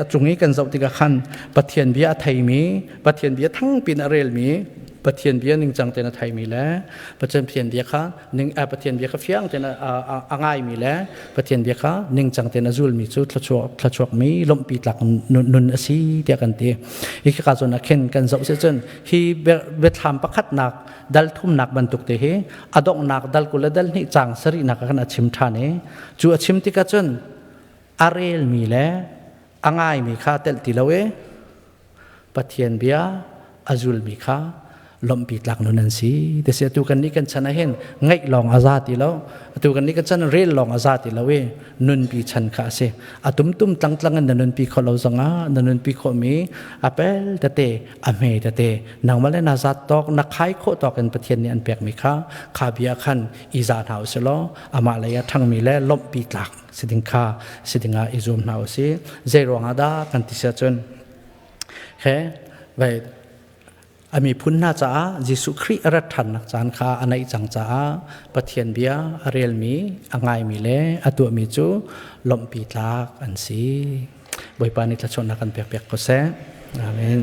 A cung i kan zoh tikah khan Pathian bia a theimi, Pathian bia thangpi in a relmi, Pathian bia ningcang tein a theimi le Pathian bia kha ning Pathian bia kha fiang tein a ngaimi le Pathian bia kha ningcang tein a zulmi cu thluachuakmi lawmhpi tlak nun a si tiah kan ti. Hi ka zawn ah khin kan zoh si cun hi biathlam pakhatnak dal thumnak bantuk te hi a donghnak dal 20 le dal 2 caang sarihnak ah khan a chim ṭhan i cu a chim tikah cun a relmi le a ngaimi kha telh ti lo i Pathian bia a zulmi kha lawmhpi tlak nun an si. Ti si atu kan nih kan chan ah hin ngaih lawng a za ti lo. Atu kan nih kan chan rel lawng a za ti lo i nunpi chan kha a si. A tumtum tlangtlang in na nunpi khawh lo zongah na nunpi khawhmi a pel tete, a hme tete, nangmah le na zat tawk, na khai khawh tawk in Pathian nih an pekmi kha kha bia khan i za hna usih law amah lei a ṭhangmi le lawmhpi tlak si ding kha si dingah i zuam hna usih. Zei ruangah dah kan ti si ahcun he vai a miphun hna caah Jesuh Khrih a rat ṭhannak caan kha a naih cang caah Pathian bia a relmi, a ngaimi le a tuahmi cu lawmhpi tlak an si. Bawipa nih thluachuahnak kan pek piak ko seh. Amen.